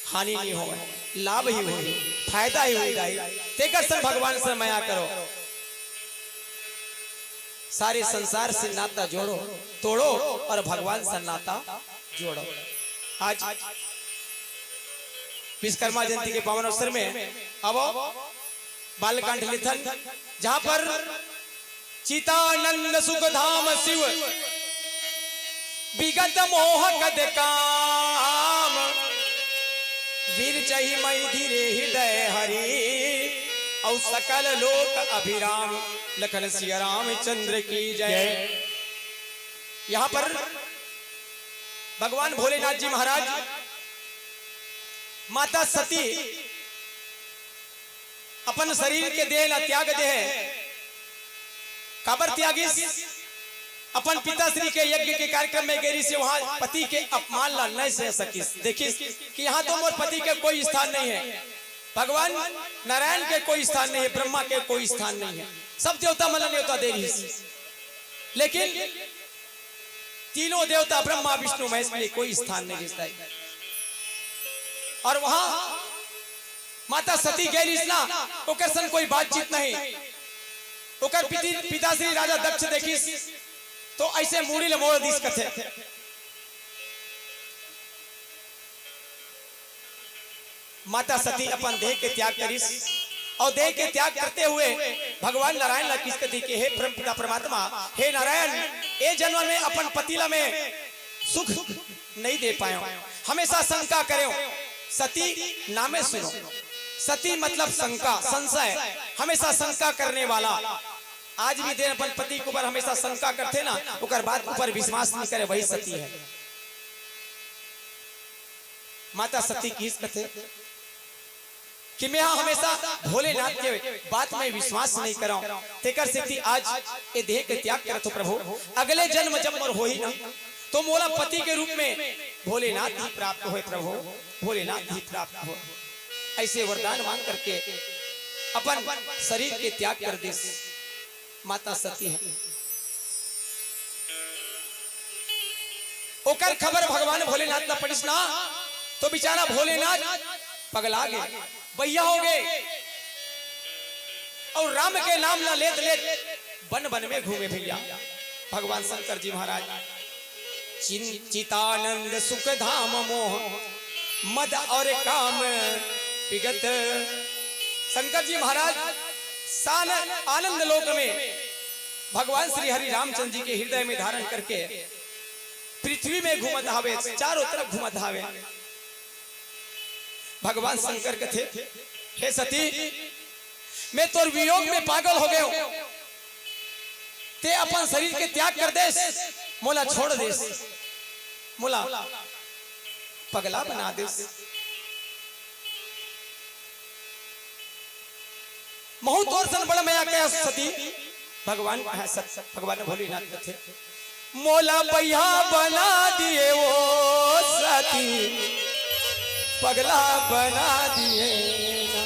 हानि नहीं होवे, लाभ ही होही, फायदा ही होही दाई। तेकर संग भगवान से मया करो, सारे संसार से नाता जोड़ो, तोड़ो अउ भगवान से नाता जोड़ो। आज विश्वकर्मा जयंती के पावन अवसर में अब बालकांड लेथन, जहां पर चितानंद सुख धाम शिव विगत मोह कद काम, विरचहि महि धीरे हृदय हरि, अउ सकल लोक अभिराम, लखन सिया रामचंद्र की जय। जय। यहाँ पर भगवान भोलेनाथ जी महाराज माता सती अपन शरीर के देह ला त्याग दे हे। काबर त्यागिस? अपन पिताश्री के यज्ञ के कार्यक्रम में गे रिहिस, वहां पति के अपमान ला नहीं सह सकिस। देखिस कि यहाँ तो मोर पति के कोई स्थान नहीं है, भगवान नारायण के कोई स्थान नहीं है, ब्रह्मा के कोई स्थान नहीं है, सब देवता मन ला नेवता दे रिहिस, लेकिन तीनों देवता ब्रह्मा विष्णु महेश के लिए कोई स्थान नहीं रिहिस दाई। अउ वहां माता सती गे रिहिस ना, ओकर संग कोई बातचीत नहीं। ओकर पिति, पिताश्री राजा दक्ष देखिस, तो ऐसे मुड़ी ल मोड़ दिस कथे। माता सती अपन देह के त्याग करिस, अउ देह के त्याग करते हुए भगवान नारायण ला किस कथे कि हे परमपिता परमात्मा, हे नारायण, ए जन्म में अपन पति ला मैं सुख नहीं दे पायो, हमेशा शंका करेंव। सती नामे सुनो, सती मतलब शंका, संशय, हमेशा शंका करने वाला। आज भी दिन अपन पति के ऊपर हमेशा शंका करथे ना, ओकर बात ऊपर विश्वास नहीं करे, वही सती है। माता सती किस कथे कि मैं हा हमेशा भोलेनाथ के बात में विश्वास नहीं करंव, तेकर सेती आज ए देह के त्याग करत हो प्रभु। अगले जन्म जब मोर होही ना, तो मोला पति के रूप में भोलेनाथ ही प्राप्त होए प्रभु, भोलेनाथ ही प्राप्त होए। ऐसे वरदान मांग करके अपन शरीर के त्याग कर दिस माता सती ह। ओकर खबर भगवान भोलेनाथ ला पड़िस ना, तो बेचारा भोलेनाथ पगला गे, बहिया हो गे, अउ राम के नाम ला लेत लेत बन बन में घूमे भैया। भगवान शंकर जी महाराज चिन-, चितानंद सुख धाम मोह मद अउ काम विगत। शंकर जी महाराज सान आनंद लोक में भगवान श्री हरि रामचंद्र जी के हृदय में धारण करके पृथ्वी में घूमत हावे, चारों तरफ घूमत हावे। भगवान शंकर कथे, हे सती, मैं तोर वियोग में पागल हो गयो। ते अपन शरीर के त्याग कर देस, मोला छोड़ देस, मोला पगला बना देस। महूं तोर सन बड़ मया कहे सती। भगवान, हाँ, सत, भगवान भोलेनाथ कथे, मोला बहिया बना दिए ओ सती, पगला बना दिए ना।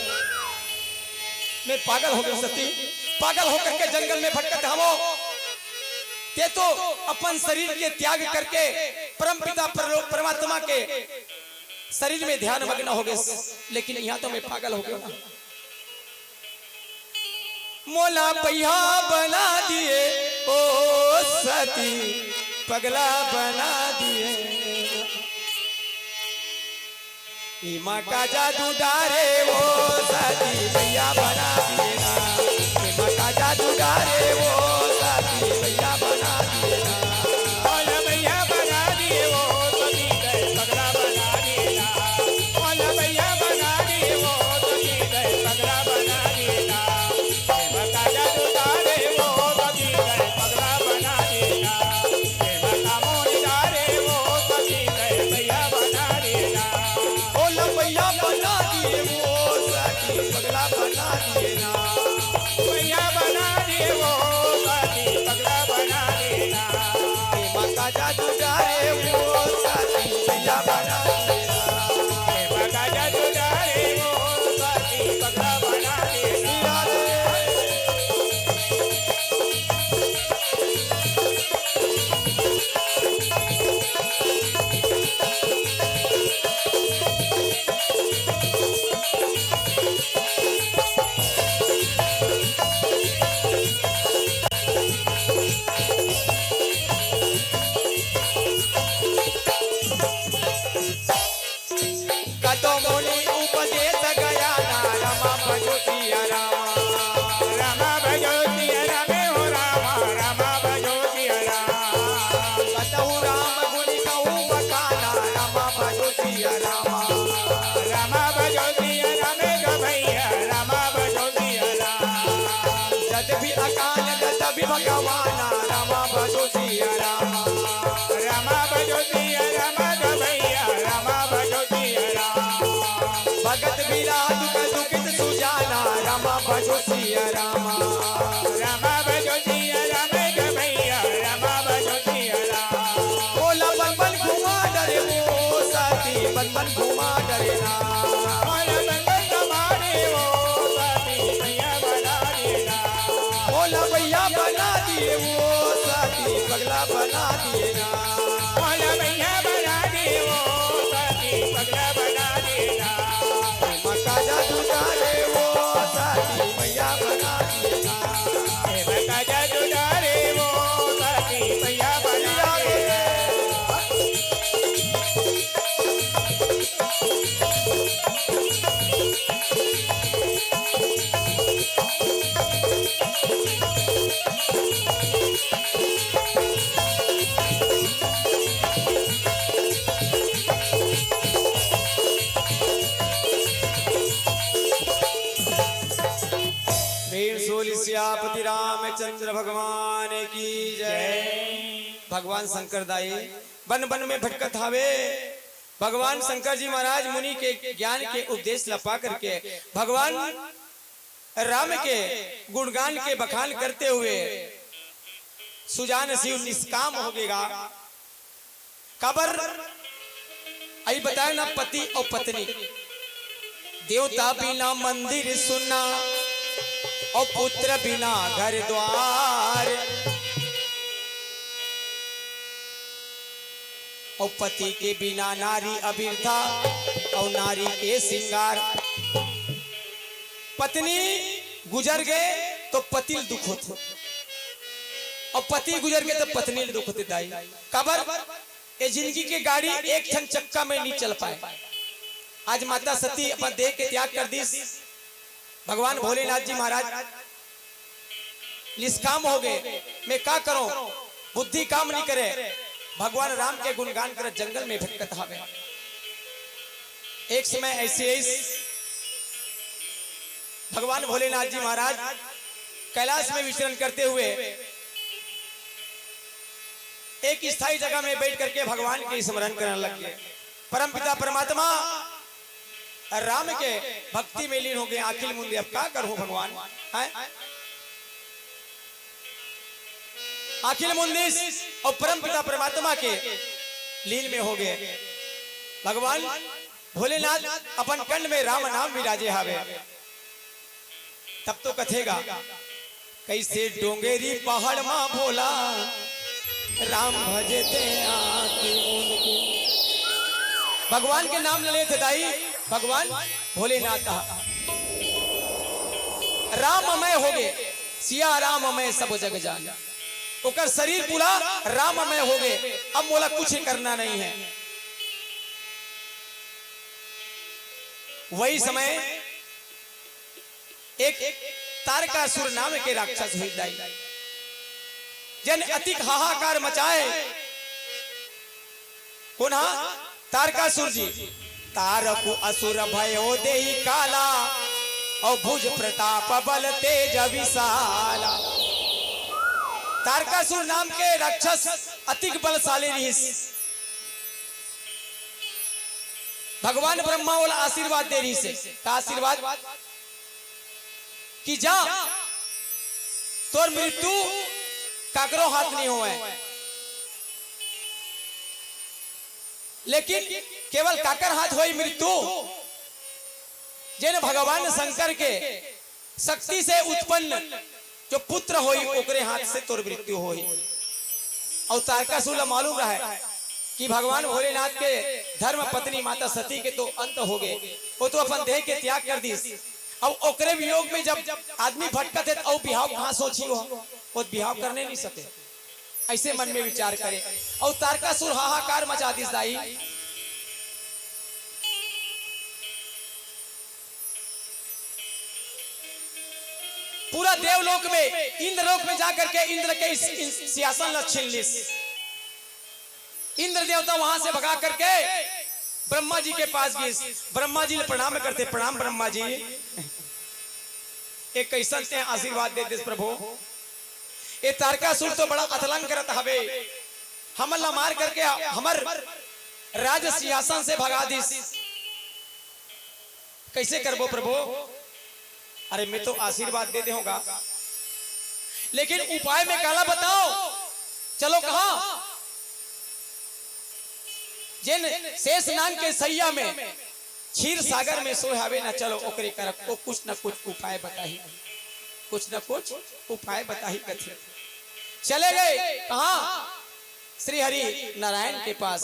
मैं पागल हो गयो सती, पागल होकर के जंगल में भटकत हवो। ते तो अपन शरीर के त्याग करके परमपिता परलो-, परमात्मा के शरीर में ध्यान मग्न हो गए, लेकिन यहाँ तो मैं पागल हो गयो ना। मोला बहिया बना दिए ओ सती, पगला बना दिए। एमा का जादू डारे वो सती मैया बना दिए ना। एमा का जादू डारे वो सती मैया बना दिए ना। ओला मैया बना दिए वो सती के पगला बना दिए ना। ओला मैया बना दिए वो सती के पगला बना दिए ना। एमा का जादू डारे वो सती के पगला बना दिए ना। एमा का मोरी डारे वो सती के मैया बना दिए ना। ओला मैया बना दिए वो सती पगला बना दिए ना। मैया बना दिए वो सती पगला बना दिए ना। एमा का जादू डारे वो सती मैया बना दिए ना। एमा का जादू डारे वो सती पगला बना दिए ना। कतो मुनि उपदेश गया ना रमा भजो सिया रामा। रमा भजो सिया रामे हो रामा, रमा भजो सिया रामा। कतहु राम गुण कहु बखाना रमा भजो सिया रामा। रमा भजो सिया रामे गो भैया, रमा भजो सिया रामा। जद भी अकाल जद भी भगवाना रमा भजो सिया रामा। रमा भजो सिया रामा गो भैया, रमा भजो सिया रामा। भगत बिराज दुख दुखित सुजाना रमा भजो सिया रामा। रमा भजो सिया रामा गो भैया, रमा भजो सिया रामा। ओला बन बन घुमा डरे वो सती, बन बन घुमा डरे ना। ओला बन बन घुमा डरे वो सती, मैया बना डरे ना। ओला मैया बना दिए वो सती, पगला बना दिए ना। ओला मैया बना दिए वो सती, पगला बना दिए ना। एमा का जादू डारे वो सती मैया बना दिए ना। एमा का जादू डारे वो सती मैया बना दिए ना। प्रेम से बोली सियापति रामचंद्र भगवान की जय। भगवान शंकर दाई बन बन में भटकत हावे। भगवान शंकर जी महाराज मुनि के ज्ञान के उपदेश ला पा करके भगवान राम के गुणगान के बखान करते हुए सुजान शिव निष्काम हो गेगा। काबर? अई बताए ना, पति अउ पत्नी। देवता बिना मंदिर सुन्ना, अउ पुत्र बिना घर द्वार, अउ पति के बिना नारी अबिरथा, अउ नारी के सिंगार। पत्नी गुजर गे तो पति ल दुख होथे, अउ पति गुजर गे तो पत्नी ल दुख होथे दाई। काबर? ए जिंदगी के गाड़ी एक ठन चक्का में नी चल पाए। आज माता सती अपन देह के त्याग कर दिस। भगवान भोलेनाथ जी महाराज निष्काम हो गे, मैं का करों, बुद्धि काम नी करे। भगवान राम के गुणगान करत जंगल में भटकत हावे। एक समय ऐसे ही भगवान भोलेनाथ जी महाराज कैलाश में विचरण करते हुए एक स्थायी जगह में बैठ करके भगवान के स्मरण करने लग गए। परमपिता परमात्मा राम के भक्ति में लीन हो गए। आखिल मुंदी, अब का करूं भगवान, हैं? आखिल मुंदी अउ परमपिता परमात्मा के लीन में हो गए। भगवान भोलेनाथ अपन कंठ में राम नाम विराजे हावे। तब तो कथेगा, कैसे डोंगेरी पहाड़ मा भोला राम भजे ते आके उनको। भगवान के नाम ले लेथे दाई, भगवान भोलेनाथ कहा। राममय हो गे, सिया राममय सब जग जान। ओकर शरीर पूरा राममय हो गे, अब मोला कुछ करना नहीं है। वही समय एक तारकासुर नाम के राक्षस होइस दाई, जेन अतिक हाहाकार मचाय। कोन हा? तारकासुर जी। तारकु असुर भयो देहि काला, अउ भुज प्रताप बल तेज विशाला। तारकासुर नाम के राक्षस अतिक बलशाली रिहिस। भगवान ब्रह्मा ओला आशीर्वाद दे रिहिस हे। का आशीर्वाद? कि जा, तोर मृत्यु काकरो हाथ नहीं होवय, लेकिन केवल काकर हाथ होही मृत्यु? जेन भगवान शंकर के शक्ति से उत्पन्न जो पुत्र होही, ओकरे हाथ से तोर मृत्यु होही। अउ तारकासुर ला मालूम रहय कि भगवान भोलेनाथ के धर्म पत्नी माता सती के तो अंत हो गे, वो तो अपन देह के त्याग कर दिस। अब ओकरे वियोग में जब आदमी भटकत हे, त अउ बिहाव कहाँ सोची हो, वो बिहाव करने नहीं सके। ऐसे मन में विचार करे, अउ तारकासुर हाहाकार मचा दिस दाई। पूरा देवलोक में, इंद्रलोक में जा करके इंद्र के इस, इस सिंहासन ला छीन लिस। इंद्र देवता वहां से भगा करके ब्रह्मा जी के पास गिस। ब्रह्मा जी ले प्रणाम करथे, "प्रणाम ब्रह्मा जी, ए कइसन तें आशीर्वाद दे देस प्रभु? ए तारकासुर तो बड़ा अतलंग करत हवे, हमन ला मार करके हमर राज सिंहासन से भगा दिस।" कइसे करबो प्रभु? अरे मैं तो आशीर्वाद दे देहूं गा, लेकिन उपाय मैं काला बताओं? चलो कहा, जेन शेष नांग के सैया में, क्षीर सागर में सोए हवे ना, चलो ओकरे करा, वो कुछ ना कुछ उपाय बताही, कुछ ना कुछ उपाय बताही कथे। चले गए कहा? श्री हरि नारायण के पास।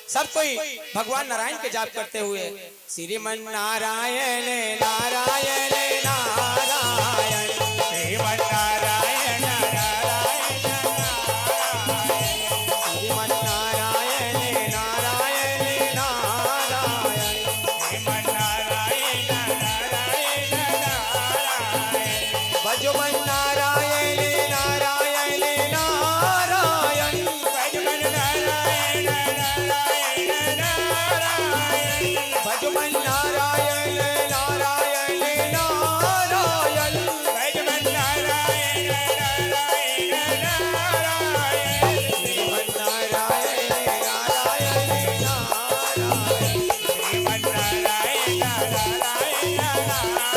सब कोई भगवान नारायण के जाप करते हुए, श्रीमन नारायण नारायण नारायण, श्रीमन नारायण नारायण नारायण, श्रीमन नारायण नारायण नारायण, श्रीमन नारायण नारायण नारायण, भजमन नारायण नारायण नारायण, भजमन नारायण नारायण नारायण, भजमन नारायण नारायण नारायण, भजमन नारायण नारायण नारायण, श्रीमन नारायण नारायण नारायण, श्रीमन नारायण नारायण नारायण,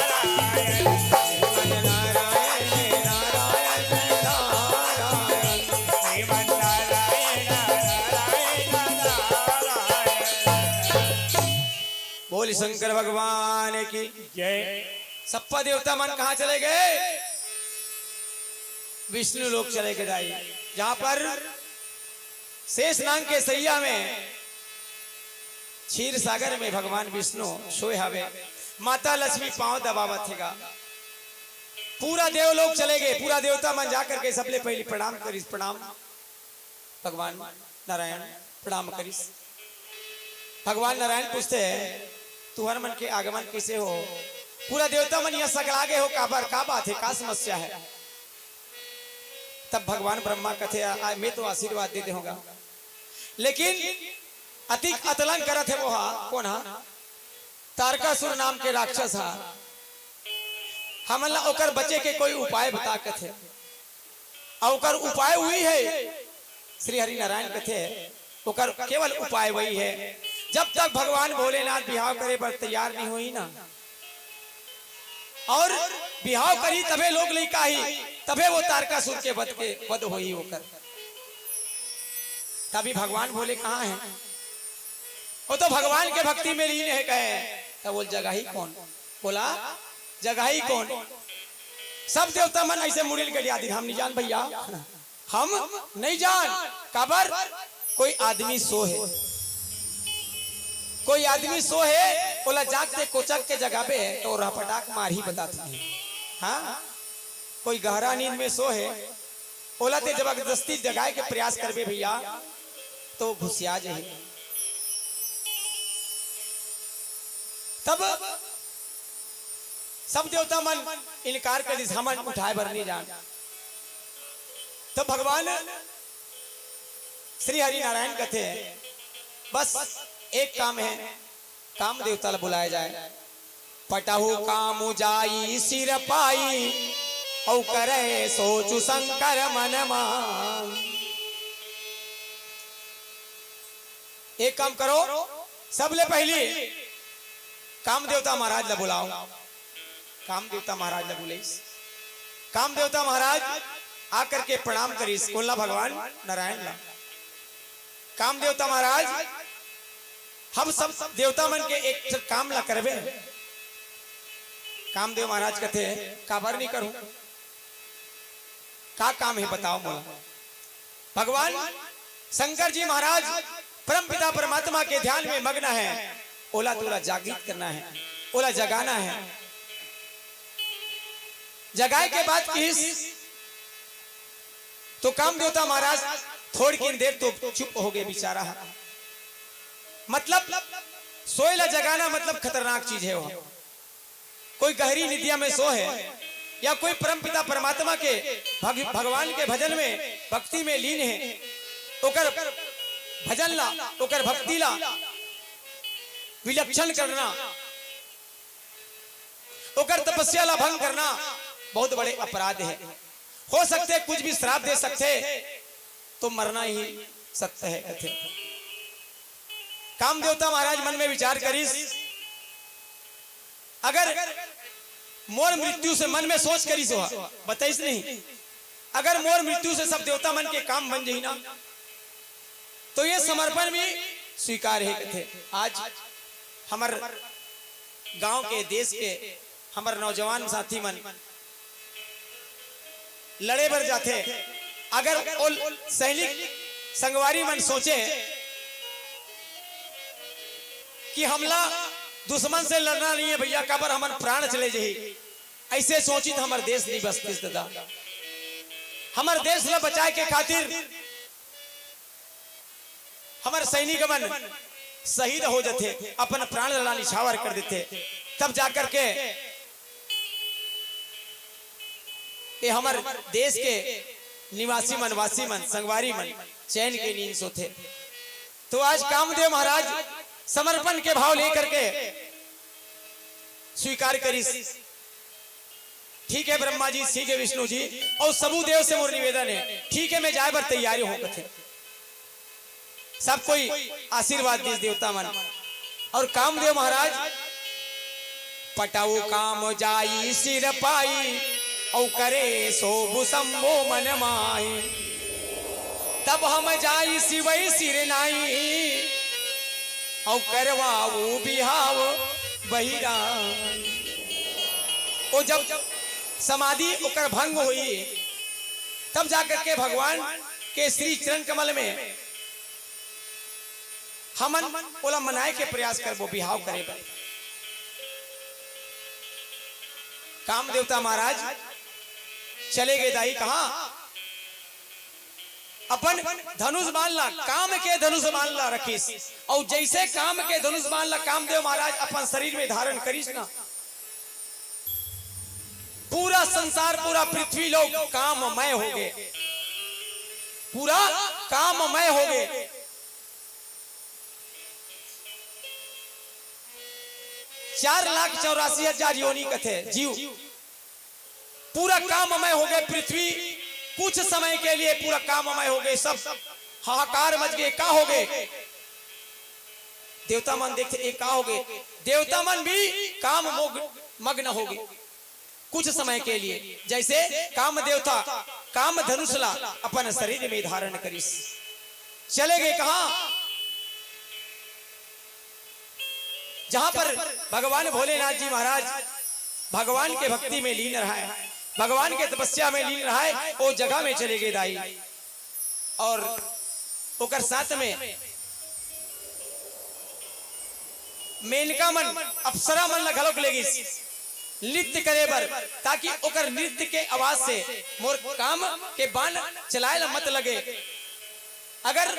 श्रीमन नारायण नारायण नारायण, श्रीमन नारायण नारायण नारायण। बोल शंकर भगवान की जय। सप्पा देवता मन कहाँ चले गए? विष्णु लोक चले गए दाई, जहाँ पर शेष नांग के सैया में, क्षीर सागर में भगवान विष्णु सोए हवे, माता लक्ष्मी पांव दबावत हे गा। पूरा देवलोक चले गए, पूरा देवता मन जा करके सबले पहली प्रणाम करिस, प्रणाम भगवान नारायण, प्रणाम करिस। भगवान नारायण पूछते हैं, "तुहर मन के आगमन कइसे हो?" पूरा देवता मन यहाँ सकला गे हो, काबर, का बात है, का समस्या है? तब भगवान ब्रह्मा कथे, "आ, मैं तो आशीर्वाद दे देहूँ गा, लेकिन अतिक अतलंग करत हे वो हा, कोन हा? तारकासुर नाम के राक्षस हा। हमन ला ओकर बचे के कोई उपाय बता," कथे। अउ ओकर उपाय उही है, श्री हरि नारायण कथे, ओकर केवल उपाय वही है। जब तक भगवान भोलेनाथ बिहाव करे बर तैयार नहीं होही ना, अउ बिहाव करही तभे लोग लइका ही, तभे वो तारकासुर के वध के, वध होही ओकर। तभी भगवान भोले कहाँ है? वो तो भगवान के भक्ति में लीन है कहे, तब वो जगह ही कौन? बोला, जगह ही कौन? सब देवता मन ऐसे मुड़ी ल गड़िया दिन, "हम नहीं जान भैया, हम नहीं जान।" काबर? कोई आदमी सो है, कोई आदमी सो है, ओला जाग के कोचक के जगाबे तो रपटाक मारही, बतात नहीं। हाँ, कोई गहरा नींद में सो है, ओला ते जबरदस्ती जगाए के प्रयास करबे भैया, तो घुसिया जाही। तब सब देवता मन इनकार कर दिस, हमन उठाए बर नहीं जान। तो भगवान श्री हरि नारायण कथे, बस एक काम है, काम देवता ला बुलाया जाए। पटहु काम जाई सिर पाई, अउ करे सोचु शंकर मन माई। एक काम करो, सबले पहली काम देवता महाराज ला बुलाओ। काम देवता महाराज ला बुलाइस। काम देवता महाराज आकर के प्रणाम करिस, कोन ला? भगवान नारायण ला। काम देवता महाराज, हम सब देवता मन के एक ठन काम ला करबे। कामदेव महाराज कथे, काबर नहीं करूं? का काम है बताओ मोला। भगवान शंकर जी महाराज परमपिता परमात्मा के ध्यान में मग्न है, ओला तोला जागृत करना है, ओला जगाना है। जगाए के बात किहिस तो काम देवता महाराज थोड़किन देर तो चुप हो गए बेचारा। मतलब सोए ला जगाना मतलब खतरनाक चीज है वो। कोई गहरी निद्रा में सो है या कोई परमपिता परमात्मा के भग-, भगवान के भजन में, भक्ति में लीन है, ओकर भजन ला, ओकर भक्ति ला विलक्षण करना, ओकर तपस्या ला भंग करना बहुत बड़े अपराध है। हो सकथे कुछ भी श्राप दे सकथे, तो मरना ही सत्य है कथे। काम देवता महाराज मन में विचार करिस, अगर मोर मृत्यु से, मन में सोच करिस हो, बताइस नहीं, अगर मोर मृत्यु से सब देवता मन के काम बन जही ना, तो ये समर्पण भी स्वीकार है कथे। आज हमर गांव के, देश के हमर नौजवान साथी मन लड़े बर जाथे, अगर ओ सैनिक संगवारी मन सोचे कि हमला दुश्मन से लड़ना नहीं है भैया, काबर हमर प्राण चले जही, ऐसे सोचित हमर देश नहीं बसतिस दादा। हमर देश ला बचाए के खातिर हमर सैनिक मन शहीद हो जथे, अपन प्राण ला निछावर कर देथे, तब जाकर के ये हमर देश के निवासी मन, वासी मन, संगवारी मन चैन के नींद सोथे। तो आज कामदेव महाराज समर्पण के भाव लेकर के स्वीकार करिस। ठीक है ब्रह्मा जी, ठीक है विष्णु जी, और सबू देव से मोर निवेदन है, ठीक है मैं जाए बर तैयारी हो कथे। सब कोई आशीर्वाद दिस देवता मन। और कामदेव महाराज पटहु काम जाई सिर पाई, औ करे सोभु शंभो मन माही। तब हम जाई सिवई सिर नाई, औ करवाऊ बिहाव बहिरा। ओ जब समाधि ओकर भंग होई, तब जाकर के भगवान के श्री चरण कमल में हमन ओला मनाए के प्रयास करबो, बिहाव करे बर। काम देवता महाराज चले गए दाई कहाँ? अपन धनुष बाण ला, काम के धनुष बाण ला रखिस, और जैसे काम के धनुष बाण ला कामदेव महाराज अपन शरीर में धारण करिस ना, पूरा संसार, पूरा पृथ्वी लोग काममय हो गए, पूरा काममय हो गए। चार लाख चौरासी हजार योनि कथे जीव, पूरा काममय हो गए पृथ्वी। कुछ समय के लिए पूरा काममय हो गए, सब हाहाकार मच गए। का हो गए? देवता मन देखते, ये का हो गए? देवता मन भी काम मोग-, मग्न हो गए। कुछ समय के लिए जैसे काम देवता काम धनुष ला अपन शरीर में धारण करिस, चले गए कहाँ? जहां पर भगवान भोलेनाथ जी महाराज भगवान के भक्ति में लीन रहा है, भगवान के तपस्या में लीन रहा है, वो जगह में चले गए दाई। और ओकर साथ में मेनका मन, अप्सरा मन ला घलोक ले गिस नृत्य करे बर, ताकि ओकर नृत्य के आवाज से मोर काम के बाण चलाए ला मत लगे। अगर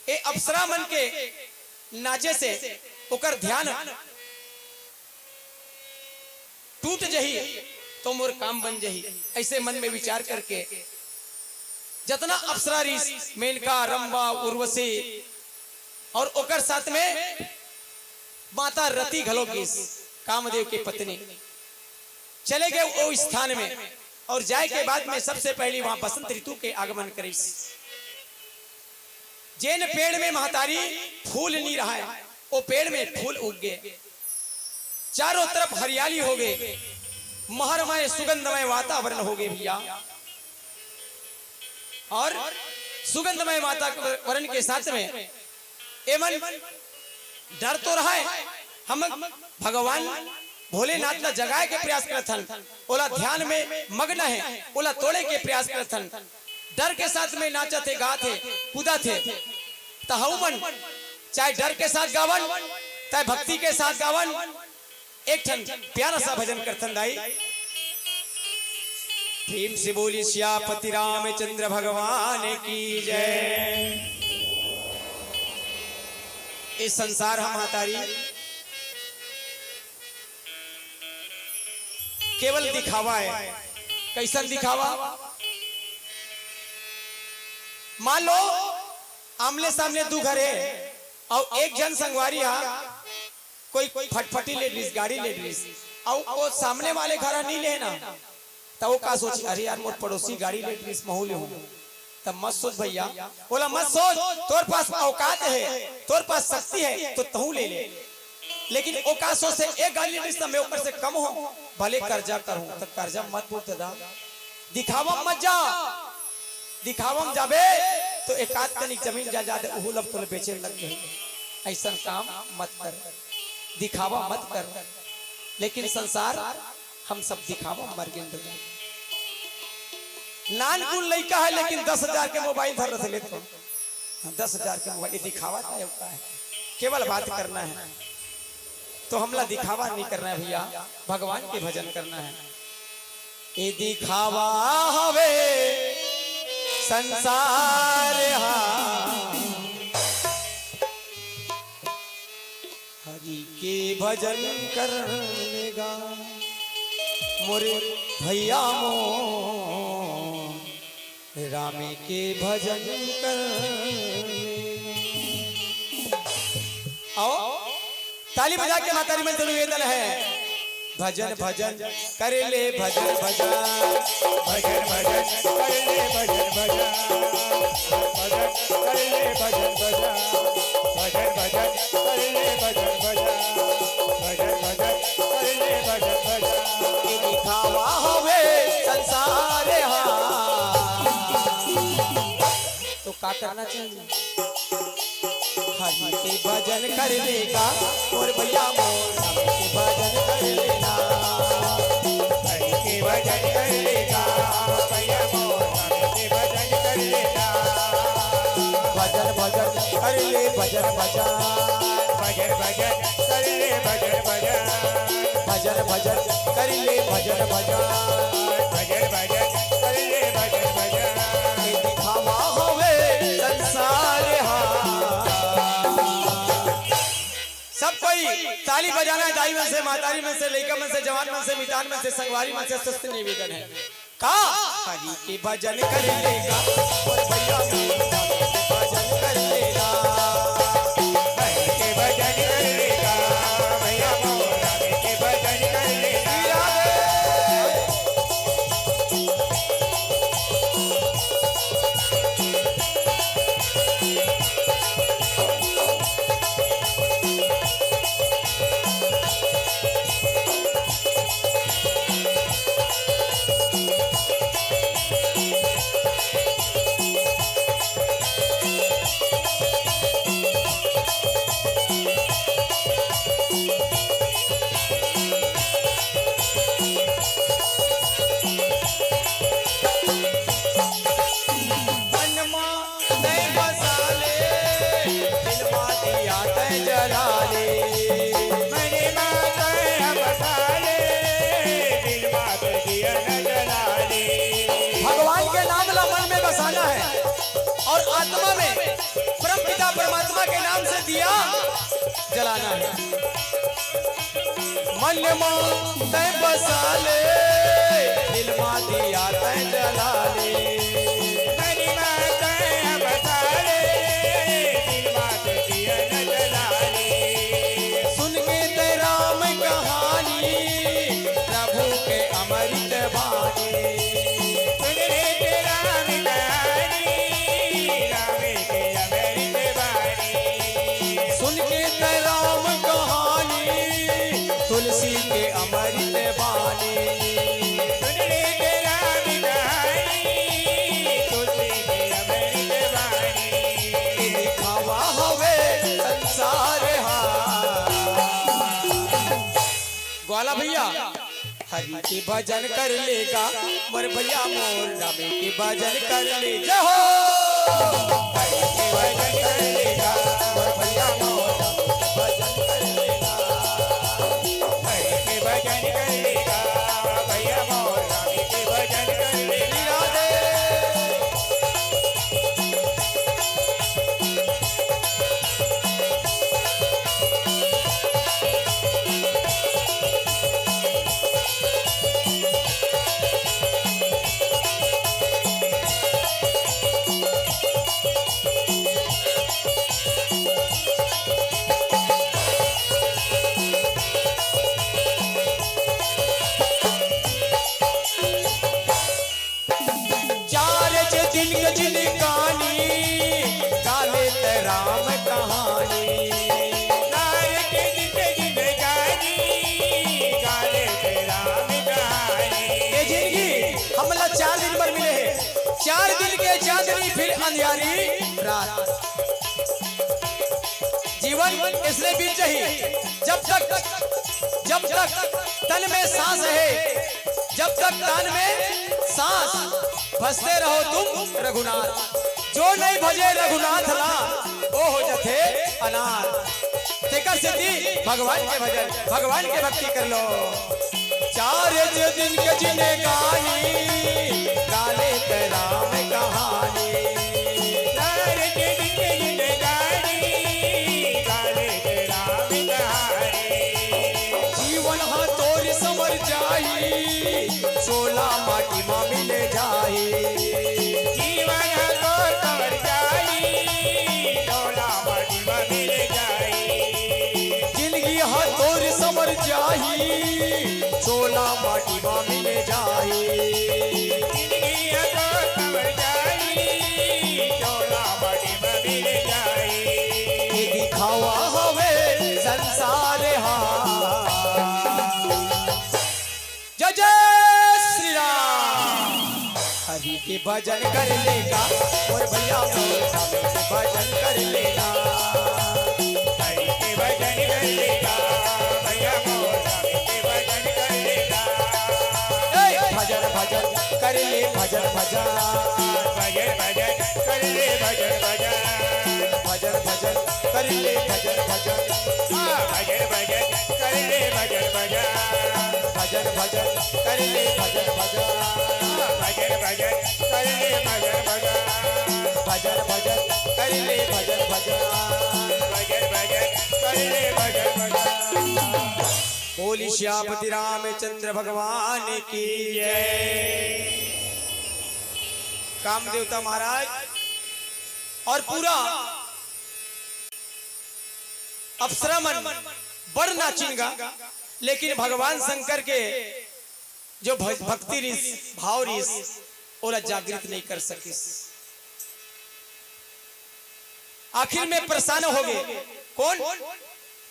ए अप्सरा मन के नाचे से ओकर ध्यान टूट जही तो मोर काम बन जही। ऐसे मन में विचार करके जतना अप्सरा रिस, मेनका, रंभा, उर्वशी और ओकर साथ में माता रति घलो गिस, कामदेव के पत्नी, चले गए वो स्थान में। और जाए के बाद में सबसे पहली वहां बसंत ऋतु के आगमन करिस। जेन पेड़ में महतारी फूल नी रहय, वो पेड़ में फूल उग गए, चारों तरफ हरियाली हो गए, महरमय सुगंधमय वातावरण हो गए भैया। और सुगंधमय वातावरण के साथ में एमन डर तो रहय, हम भगवान भोलेनाथ ला जगाए के प्रयास करत हन, ओला ध्यान में मग्न हे, ओला तोड़े के प्रयास करत हन। डर के साथ में नाचत हे, गात हे, कूदत हे। त हऊ मन चाहे डर के साथ गावन, चाहे भक्ति के साथ गावन, एक ठन प्यारा सा भजन करथन दाई। प्रेम से बोली सियापति रामचंद्र भगवान की जय। ए संसार ह महतारी केवल दिखावा हे। कैसन दिखावा? मान लो आमने सामने दू घर हे अउ एक झन संगवारी हा कोई फटफटी ले डरिस, गाड़ी ले डरिस, अउ वो सामने वाले घर ह नी ले ना, त वो का सोची, "अरे यार, मोर पड़ोसी गाड़ी ले डरिस, महू लेहूं।" त मत सोच भैया, ओला मत सोच, तोर पास औकात हे, तोर पास शक्ति हे, तो तहूं ले ले। लेकिन वो का सोचथे, "एक गाड़ी ले डरिस, त मैं ओकर से कम हों, भले कर्जा करहूं।" त कर्जा मत बोल ददा, दिखावा म मत जा। दिखावा म जाबे तो एकाध कनिक जमीन जायदाद उहू लब तोले बेचे लग जाही। ऐसन काम मत कर, दिखावा मत कर। लेकिन संसार हम सब दिखावा म मर गेन ददा। नानकुन लइका हे लेकिन दस हजार के मोबाइल धर रथे लेत हो। दस हजार के मोबाइल, ये दिखावा था, ये का हे? केवल बात करना हे। तो हमला दिखावा नहीं करना हे भैया, भगवान के भजन करना हे। ए दिखावा हवे संसार हा, हरि के भजन कर लेगा मोरे भैया मोर। राम के भजन कर ले। आओ, ताली बजा के महतारी मन तनु ये दल हे। भजन भजन कर ले, भजन भजन। भजन भजन कर ले, भजन भजन। भजन कर ले, भजन भजन। भजन भजन कर ले, भजन भजन। भजन भजन कर ले, भजन भजन। ये दिखावा हवे संसार हा। तो का करना चाहिए? हरि के भजन कर लेगा मोर भैया मोर, राम के भजन कर लेना। हरि के भजन कर लेगा भैया मोर, राम के भजन कर लेना। भजन भजन कर ले, भजन भजन। भजन भजन कर ले, भजन भजन। भजन भजन कर ले, भजन भजन। भजन भजन कर ले, भजन भजन। ये दिखावा हवे संसार हा। सब कोई ताली बजाना हे, दाई मन से, महतारी मन से, लइका मन से, जवान मन से, मितान मन से, संगवारी मन से सुस्त निवेदन हे। का? हरि के भजन कर लेगा, मोर भैया मोर राम के भजन कर लेगा। हरि के भजन कर लेगा, भैया मोर राम के भजन कर लेगा। मन मा तैं बसा ले, दिल मा दिया तैं जला ले। मन मा तैं बसा ले, दिल मा तैं दिया न जला ले। भगवान के नाम ला मन में बसाना हे और आत्मा में पिता परमात्मा के नाम से दिया जलाना है। मन मा तैं बसा ले, दिल मा दिया तैं जला ले। मन मा तैं बसा ले, दिल मा तैं दिया न जला ले। सुन के तैं राम कहानी, प्रभु के अमृत बानी। सुन रे के राम कहानी, राम के अमृत बानी। सुन के तैं राम कहानी, तुलसी के अमृत बानी। सुन रे के राम कहानी, तुलसी के अमृत बानी। ये दिखावा हवे संसार हा। ग्वाला भैया, हरि के भजन कर लेगा मोर भैया, मोर राम के भजन कर ले। जय हो। हरि के भजन कर लेगा मोर भैया, मोर राम के भजन कर लेगा। हरि के भजन कर लेगा भैया, मोर राम के भजन कर लेगा। राधे। चार जे दिन के जिनगानी, काले ते राम कहानी। चार जे दिन के जिनगानी, काले ते राम कहानी। ये जिंदगी हमला चार दिन बर मिले हे, चार दिन के चांदनी फिर अंधियारी रात। जीवन इसने बीत जाही, जब तक, जब तक तन में सांस है, जब तक तन में सांस, भजते रहो तुम रघुनाथ। जो नहीं भजे रघुनाथ ला, वो हो जथे अनाथ। तेकर सेती भगवान के भजन, भगवान के भक्ति कर लो। चार जे दिन के जिनगानी, काले ते राम कहानी। चार जे दिन के जिनगानी, काले ते राम कहानी। जीवन हा तोर समर जाही, सोला माटी मा मिल जाही। जीवन हा तोर समर जाही, सोला माटी मा मिल जाही। जिंदगी हा तोर समर जाही, सोला माटी मा मिल जाही। जिंदगी हा तोर समर जाही, सोला माटी मा मिल जाही। ये दिखावा हवे संसार हा। जय जय श्री राम। हरि के भजन कर लेगा मोर भैया, मोर राम के भजन कर लेगा। हरि के भजन कर लेगा भैया, मोर राम के भजन कर लेगा। ए, भजन भजन कर ले, भजन भजन। भजन भजन कर ले, भजन भजन। भजन भजन कर ले, भजन भजन। हाँ, भजन भजन कर ले, भजन भजन। भजन भजन कर ले, भजन भजन। हाँ, भजन भजन कर ले, भजन भजन। भजन भजन कर ले, भजन भजन। भजन भजन कर ले, भजन भजन। बोली सियापति रामचंद्र भगवान की जय। काम देवता महाराज और पूरा अप्सरा मन बड़ नाचिन गा, लेकिन भगवान शंकर के जो भ-, भक्ति रिस, भाव रिस, ओला जागृत नहीं कर सकिस। आखिर में परेशान हो गए। कौन?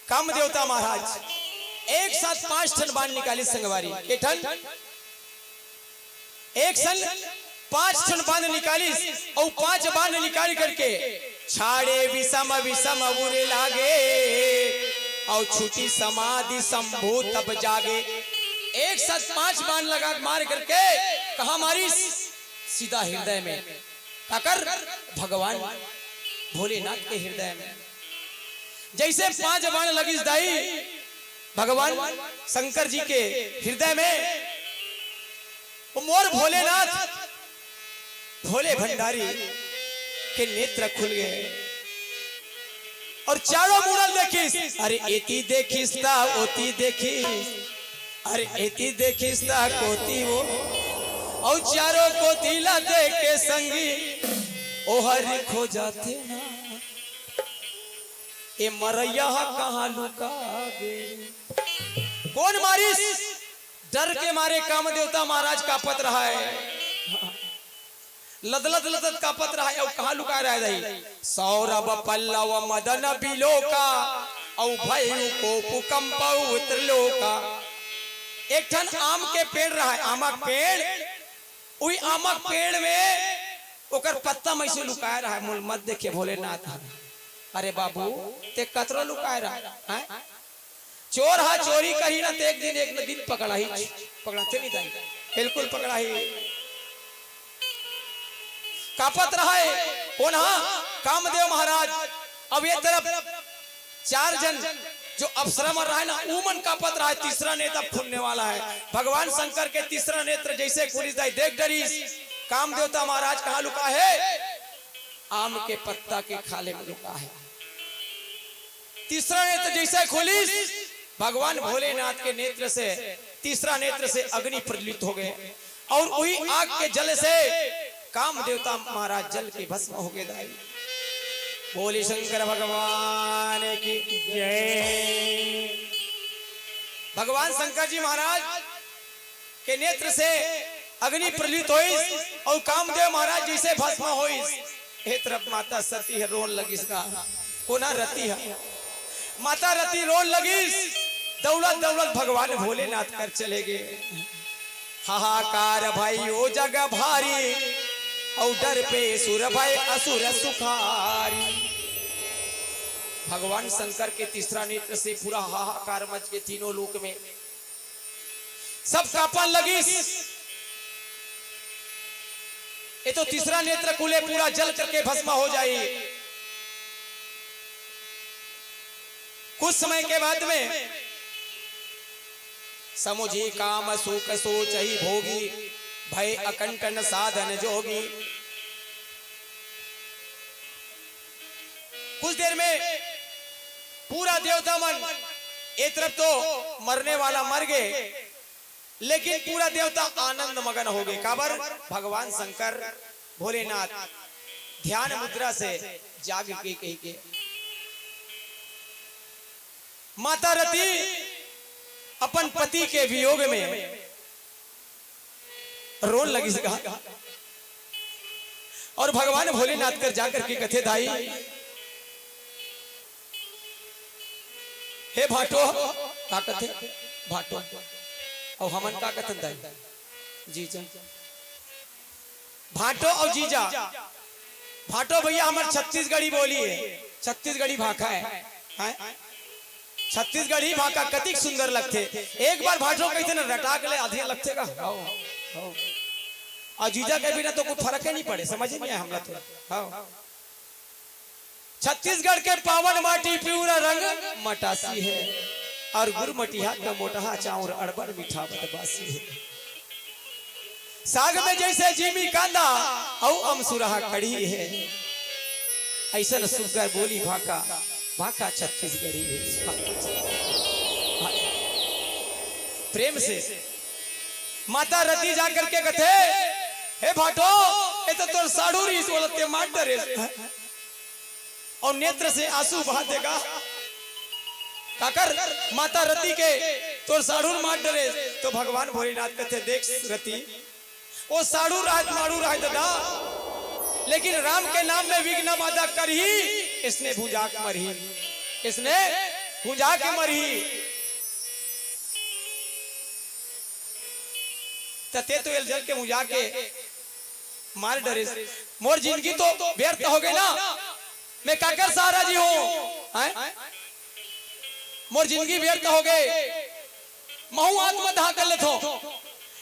काम देवता महाराज। एक साथ पांच ठन बाण निकाली संगवारी। के ठन? एक सन पांच ठन बाण निकालिस, अउ पांच बाण निकाल करके छाड़े विषम विषम उरे लागे, अउ छूटी समाधि शंभु तब जागे। एक साथ पांच बाण लगा मार करके कहा मारिस? सीधा हृदय में। काकर? भगवान भोलेनाथ के हृदय में। जैसे पांच बाण लगिस दाई भगवान शंकर जी के हृदय में, वो मोर भोलेनाथ, भोले भंडारी के नेत्र खुल गए। अउ चारों मुड़ा ल देखिस, अरे एती देखिस त ओती देखिस, अरे एती देखिस त कोती वो, अउ चारों कोती ला देख के संगी ओहर खोजथे ना, ए मरइया ह कहाँ लुका गे। कोन मारिस? डर के मारे काम देवता महाराज कांपत रहय, लदलद लदलद कांपत रहय। अउ कहाँ लुकाय रहय दाई? सौरभ पल्लव मदन बिलोका, अउ भयउ कोप कंपउ त्रिलोका। एक ठन आम के पेड़ रहय, आमा के पेड़, उही आमा के पेड़ में ओकर पत्ता म अइसे लुकाय रहय, मोला मत देखे भोलेनाथ। अरे बाबू, तें कतरो लुकाय रहय, हैं? चोर ह चोरी करही ना, त एक दिन, एक न दिन पकड़ाही, पकड़ाथे नहीं दाई, बिल्कुल पकड़ाही। कांपत रहय कोन ह? कामदेव महाराज। अब ए तरफ चार जन जो अप्सरा मन रहय ना, उमन कांपत रहय। तीसरा नेत्र अब खुलने वाला है। भगवान शंकर के तीसरा नेत्र जइसे खुलिस दाई, देख डरिस, काम देवता महाराज कहाँ लुका हे? आम के पत्ता के खाले में लुका हे। तीसरा नेत्र जइसे खुलिस, भगवान भोलेनाथ के नेत्र से, तीसरा नेत्र से अग्नि प्रज्वलित हो गे अउ उही आग के जल से काम देवता महाराज जल के भस्म हो गे दाई। बोले शंकर भगवान की जय। भगवान शंकर जी महाराज के नेत्र से अग्नि प्रज्वलित होइस अउ कामदेव महाराज जइसे भस्म होइस। ए तरफ माता सती ह रोन लगिस गा, कोन ह? रति ह। माता रति रोन लगिस, दउड़त दउड़त भगवान भोलेनाथ कर चले गे। हाहाकार भई ओ जग भारी, अउ डर पे सुर भय असुर सुखारी। भगवान शंकर के तीसरा नेत्र से पूरा हाहाकार मच गे तीनों लोक में। सब कांपन लगिस। ए तो तीसरा नेत्र खुले, पूरा जल करके भस्म हो जाही। कुछ समय के बाद में समुझी काम सुख सोचहि भोगी, भय अकंटन साधन जोगी। कुछ देर में पूरा देवता मन, ए तरफ तो मरने वाला मर गे, लेकिन पूरा देवता आनंद मगन हो गे। काबर? भगवान शंकर भोलेनाथ ध्यान मुद्रा से जाग के कहि के माता रति अपन पति के वियोग में रोन लगिस गा। अउ भगवान भोलेनाथ कर जाकर के कथे, दाई, हे भांटो, का कथे? भांटो। अउ हमन का कथन दाई? जीजा। भांटो अउ जीजा। भांटो भइया हमर छत्तीसगढ़ी बोली हे, छत्तीसगढ़ी भाखा हे। हैं? छत्तीसगढ़ी भाखा कतिक सुंदर लगथे। एक बार भांटो कहिथे ना, रटा के ले आधी लगथे का? हव, हव। अउ जीजा के बिना तो कोई फरक ही नहीं पड़े, समझ ही नहीं आय हमला तो। हव। छत्तीसगढ़ के पावन माटी पिवरा रंग मटासी हे, अउ गुरमटिहा के मोटहा चाउर अड़बड़ मीठा बदबासी हे। साग में जइसे जीमी कांदा, अउ अमसुरहा कढ़ी हे। अइसन सुग्घर बोली भाखा, भाखा छत्तीसगढ़ी हे। प्रेम से माता रति जा करके कथे, हे भांटो, ए तो तोर साढ़ू रहिस, ओला ते मार डरेस। अउ नेत्र से आंसू बहा दे गा। काकर? माता रति के तोर साढ़ू ल मार डरेस। तो भगवान भोलेनाथ कथे, देख रति, ओ साढ़ू रहय त माढ़ू रहय ददा, लेकिन राम के नाम में विघ्न बाधा करही, अइसने भुंजा के मरही, अइसने भुंजा के मरही। त ते तो एला जल के भुंजा के मार डरेस। मोर जिनगी तो व्यर्थ हो गे ना, मैं काकर सहारा जी हंव, हैं? मोर जिनगी व्यर्थ हो गे, महूं आत्मदाह कर लेथंव।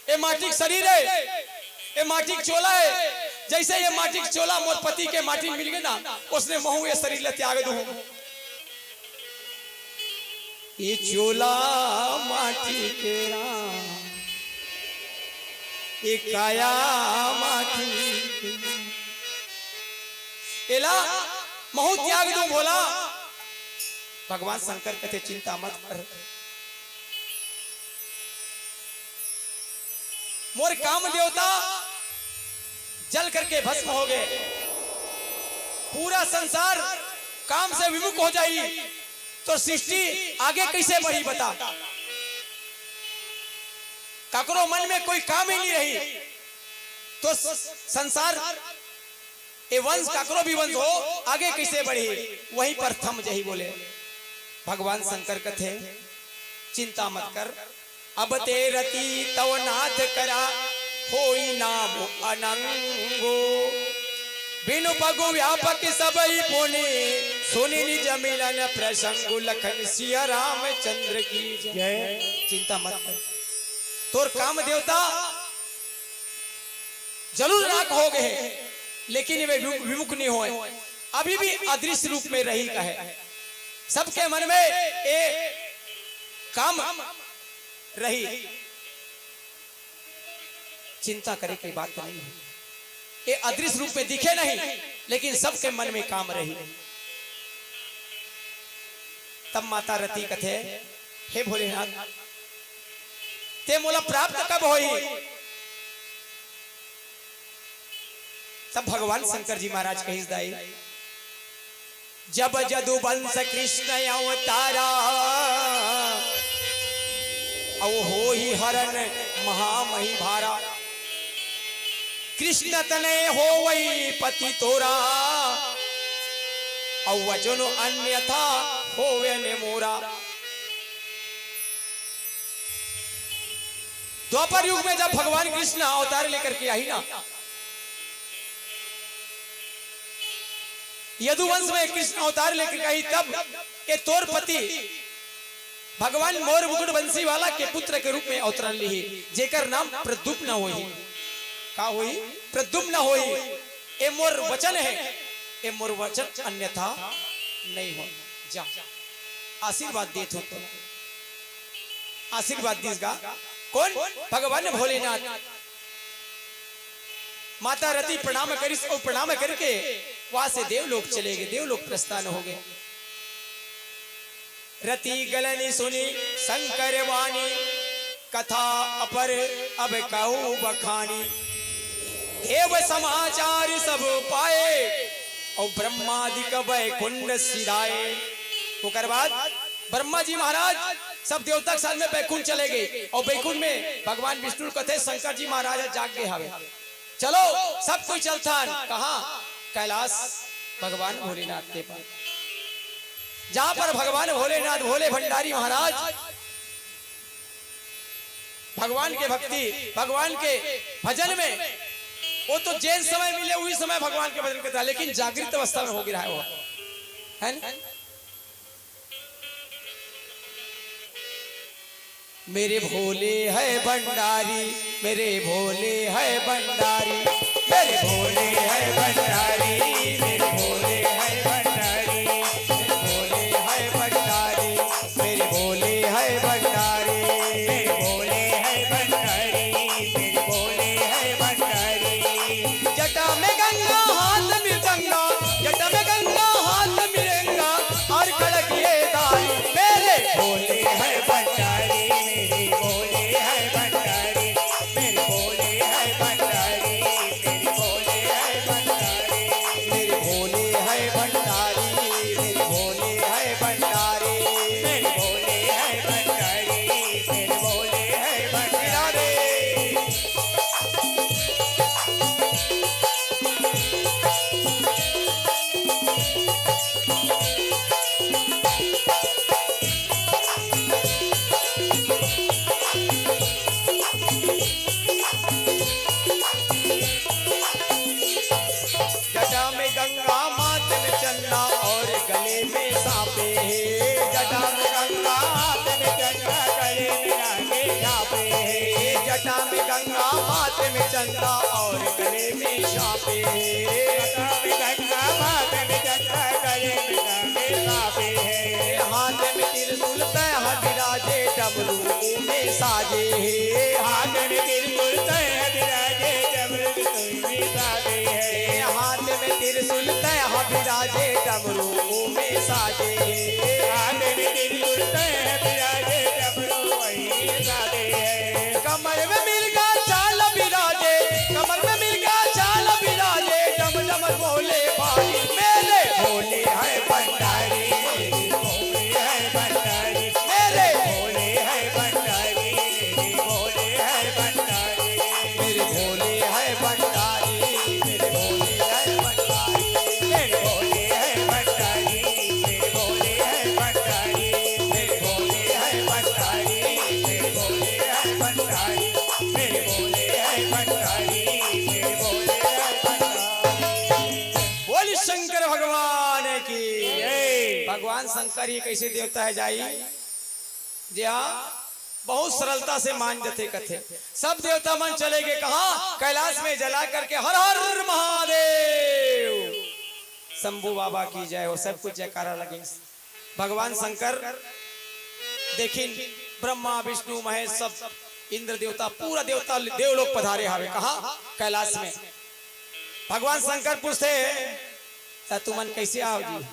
ए माटी के सरीर हे, ए माटी के चोला हे, जइसे ए माटी के चोला मोर पति के माटी मिल गे ना, ओइसने महूं ए सरीर ला त्याग दूं। ए चोला माटी के राम, ए काया माटी के। एला महूं त्याग दूं भोला, भगवान शंकर कथे, "चिंता मत कर, मोर काम देवता जल करके भस्म हो गए, पूरा संसार काम से विमुख हो जाई, तो सृष्टि आगे कैसे बढ़ी बता? काकरो मन में कोई काम ही नहीं रही, तो स-, संसार, ए वंश, काकरो भी वंश हो, आगे कैसे बढ़ी? वहीं पर थम जही।" बोले भगवान शंकर कथे, "चिंता मत कर, अब ते रति तव नाथ करा, होई नाम अनंगो। बिनु पगु व्यापक सबई पुनि, सुनि निज मिलन प्रसंगु।" लखन सिया रामचंद्र की जय। जय। चिंता मत कर, तोर काम देवता जरूर राख हो गए, लेकिन वे विमु-, विमुख नहीं होए, अभी भी अदृश्य रूप में रही कहे। सबके मन में ए काम रही, चिंता करे की बात नहीं है। ये अदृश्य रूप में दिखे नहीं, लेकिन सबके मन में काम रही। तब माता रति कथे, "हे भोलेनाथ, ते मोला प्राप्त कब होही?" तब भगवान शंकर जी महाराज कहिस, दाई, "जब जदुवंश कृष्ण अवतारा, अउ होही हरन महामही भारा। कृष्ण तनय होवई पति तोरा, अउ वचन अन्यथा होवे न मोरा।" द्वापर युग में जब भगवान कृष्ण अवतार लेकर के आई ना, यदुवंश में कृष्ण अवतार लेकर के आई, तब ये तोर पति भगवान मोर मुकुट बंसी वाला के पुत्र के रूप में अवतरण लिही, जेकर नाम प्रद्युम्न होही। का होही? प्रद्युम्न होही। ए मोर वचन है, ए मोर वचन अन्यथा नहीं हो। जा, आशीर्वाद देत हो तो। आशीर्वाद दिस गा। कौन? भगवान भोलेनाथ। माता रति प्रणाम करिस अउ प्रणाम करके वहां से देवलोक चले गए, देवलोक प्रस्थान हो गए। रति गलनि सुनि शंकर वाणी, कथा अपर अब कहु बखानी। देव समाचार सब पाए, अउ ब्रह्मादिक बैकुंठ सिधाए। ओकर बाद ब्रह्मा जी महाराज सब देवता के साथ में बैकुंठ चले गए, अउ बैकुंठ में भगवान विष्णु कथे, "शंकर जी महाराज जाग गए हवे, चलो सब कोई चलथन।" कहाँ? कैलाश, भगवान भोलेनाथ के पास, जहाँ पर भगवान भोलेनाथ, भोले भंडारी महाराज भगवान के भक्ति, भगवान के भजन में, वो तो जेन समय मिले, उही समय भगवान के भजन करता है, लेकिन जागृत अवस्था में हो गिरा है वो, है ना? मेरे भोले है भंडारी, मेरे भोले है भंडारी, मेरे भोले है भंडारी, मेरे भोले है भंडारी, मेरे भोले है भंडारी, मेरे भोले है भंडारी, मेरे भोले है भंडारी, मेरे भोले है भंडारी। जटा में गंगा, हाथ में गंगा, जटा में गंगा, हाथ में गंगा, और कड़क ये दाई, मेरे भोले है भंडारी, मेरे भोले है भंडारी, मेरे भोले है भंडारी, मेरे भोले है भंडारी, मेरे भोले है भंडारी, मेरे भोले है भंडारी, मेरे भोले है भंडारी, मेरे भोले है भंडारी। जटा में गंगा, माथे में चंदा और गले में सांपे है। जटा में गंगा, हाथ में चंदा, गले में नाग के छापे है। जटा में गंगा, माथे में चंदा और गले में सांपे है। जटा में गंगा, माथे में चंदा, गले में नाग के छापे है। हाथ में त्रिशूल तह विराजे, डमरू में साजे है। हाथ में त्रिशूल तह विराजे, डमरू में साजे है। हाथ में त्रिशूल तह विराजे, विराजे डमरू मुँह में साजे। दिन दिन जुड़ते हैं विराजे डमरू वही साजे है। कमर में मिर्गा चाल विराजे, कमर में मिर्गा चाल विराजे, डम डम बोले भाई मेरे भोले है भंडारी, मेरे भोले है भंडारी, मेरे भोले है भंडारी, मेरे भोले है भंडारी। मेरे भोले है भंडारी, मेरे भोले है भंडारी, मेरे भोले है भंडारी, मेरे भोले है भंडारी, मेरे भोले है भंडारी, मेरे भोले है भंडारी, मेरे भोले है भंडारी, मेरे भोले है भंडारी। बोल शंकर भगवान की जय। भगवान शंकर ही कैसे देवता है जाई, जे हा बहुत सरलता से मान जथे कथे। सब देवता मन चले गए कहाँ? कैलाश में। जला करके हर हर महादेव, शंभू बाबा की जय हो, सब कुछ जयकारा लगे। भगवान शंकर देखिन, ब्रह्मा विष्णु महेश सब इंद्र देवता, पूरा देवता देवलोक पधारे हावे कहाँ? कैलाश में। भगवान शंकर पूछते, "त तुमन कैसे आओ जी?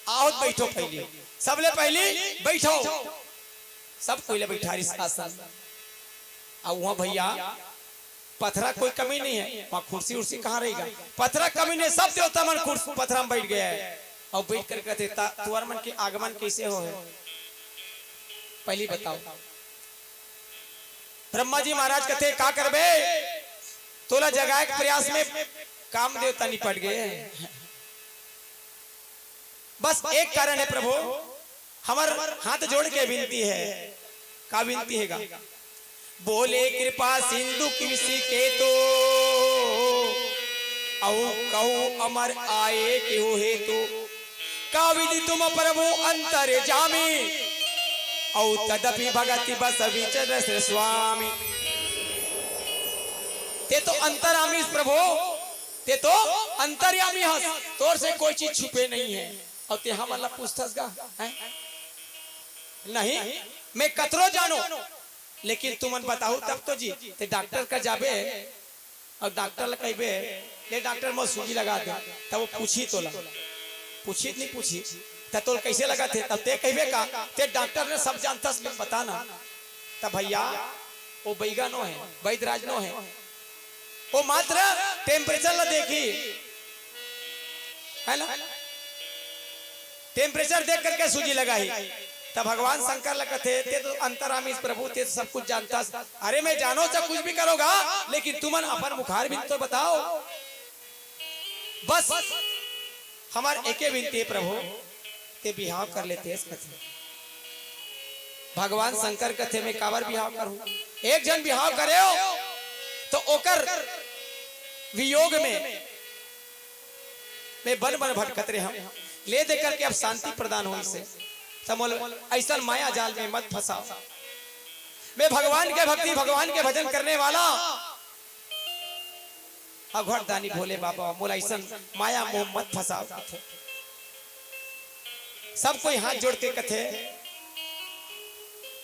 आओ त बैठो पहली, सबले पहली बैठो।" सब कोई ले बैठारिस आसन। अब वहाँ भैया पथरा कोई कमी नहीं है, वहाँ कुर्सी उर्सी कहाँ रहेगा? पथरा कमी नहीं, सब देवता मन कुर्सी पथरा में बैठ गया है। और बैठ कर कहते, "ता-, तुअर मन के आगमन कैसे हो है? पहली बताओ।" ब्रह्मा जी महाराज कहते, "का करबे, तोला जगाए के प्रयास में काम देवता निपट गए।" बस एक कारण है प्रभु, हमर हाथ जोड़ के विनती है। का विनती है गा? बोले कृपा सिंधु किसी के तो, अउ कहूँ अमर आए केहू हेतु। का विधि तुम प्रभु अंतर जामी, अउ तदपि भगति बस विचर स्वामी। ते तो अंतरामी प्रभु, ते तो अंतर्यामी हस, तोर से कोई चीज छुपे नहीं है। अउ ते हमन ला पूछथस गा, हैं? नहीं, मैं कतरो जानो, लेकिन तुमन बताहू तब तो जी। ते डॉक्टर का जाबे अउ डॉक्टर ला कहिबे, "ले डॉक्टर, मोर सूजी लगा दे," तब वो पूछी तोला, पूछी त नहीं पूछी, त तोल कैसे लगत हे? तब ते कहिबे का, "ते डॉक्टर ने सब जानथस, ले बता ना।" तब भैया, वो बैगा नो है, बैदराज नो है, वो मात्र टेम्परेचर ला देखी, है ना? टेम्परेचर देख करके सूजी लगाही। तब भगवान शंकर ला कथे, "ते तो अंतरामी प्रभु, ते तो सब कुछ जानथस।" "अरे, मैं जानो चाहे कुछ भी करो गा, लेकिन तुमन अपन मुखार बिंद तो बताओ।" बस हमर एके बिनती हे प्रभु, ते बिहाव कर लेते हस कथे। भगवान शंकर कथे, "मैं काबर बिहाव करूं? एक झन बिहाव करे हो, तो ओकर वियोग में मैं बन बन भटकत रहे हूं, ले दे करके अब शांति प्रदान होइसे, त मोला ऐसन माया जाल में मत फंसाओ। मैं भगवान के भक्ति, भगवान के भजन करने वाला, अघड़दानी भोले बाबा, मोला ऐसन माया मोह मत फंसाओ," कथे। सब कोई हाथ जोड़ के कथे,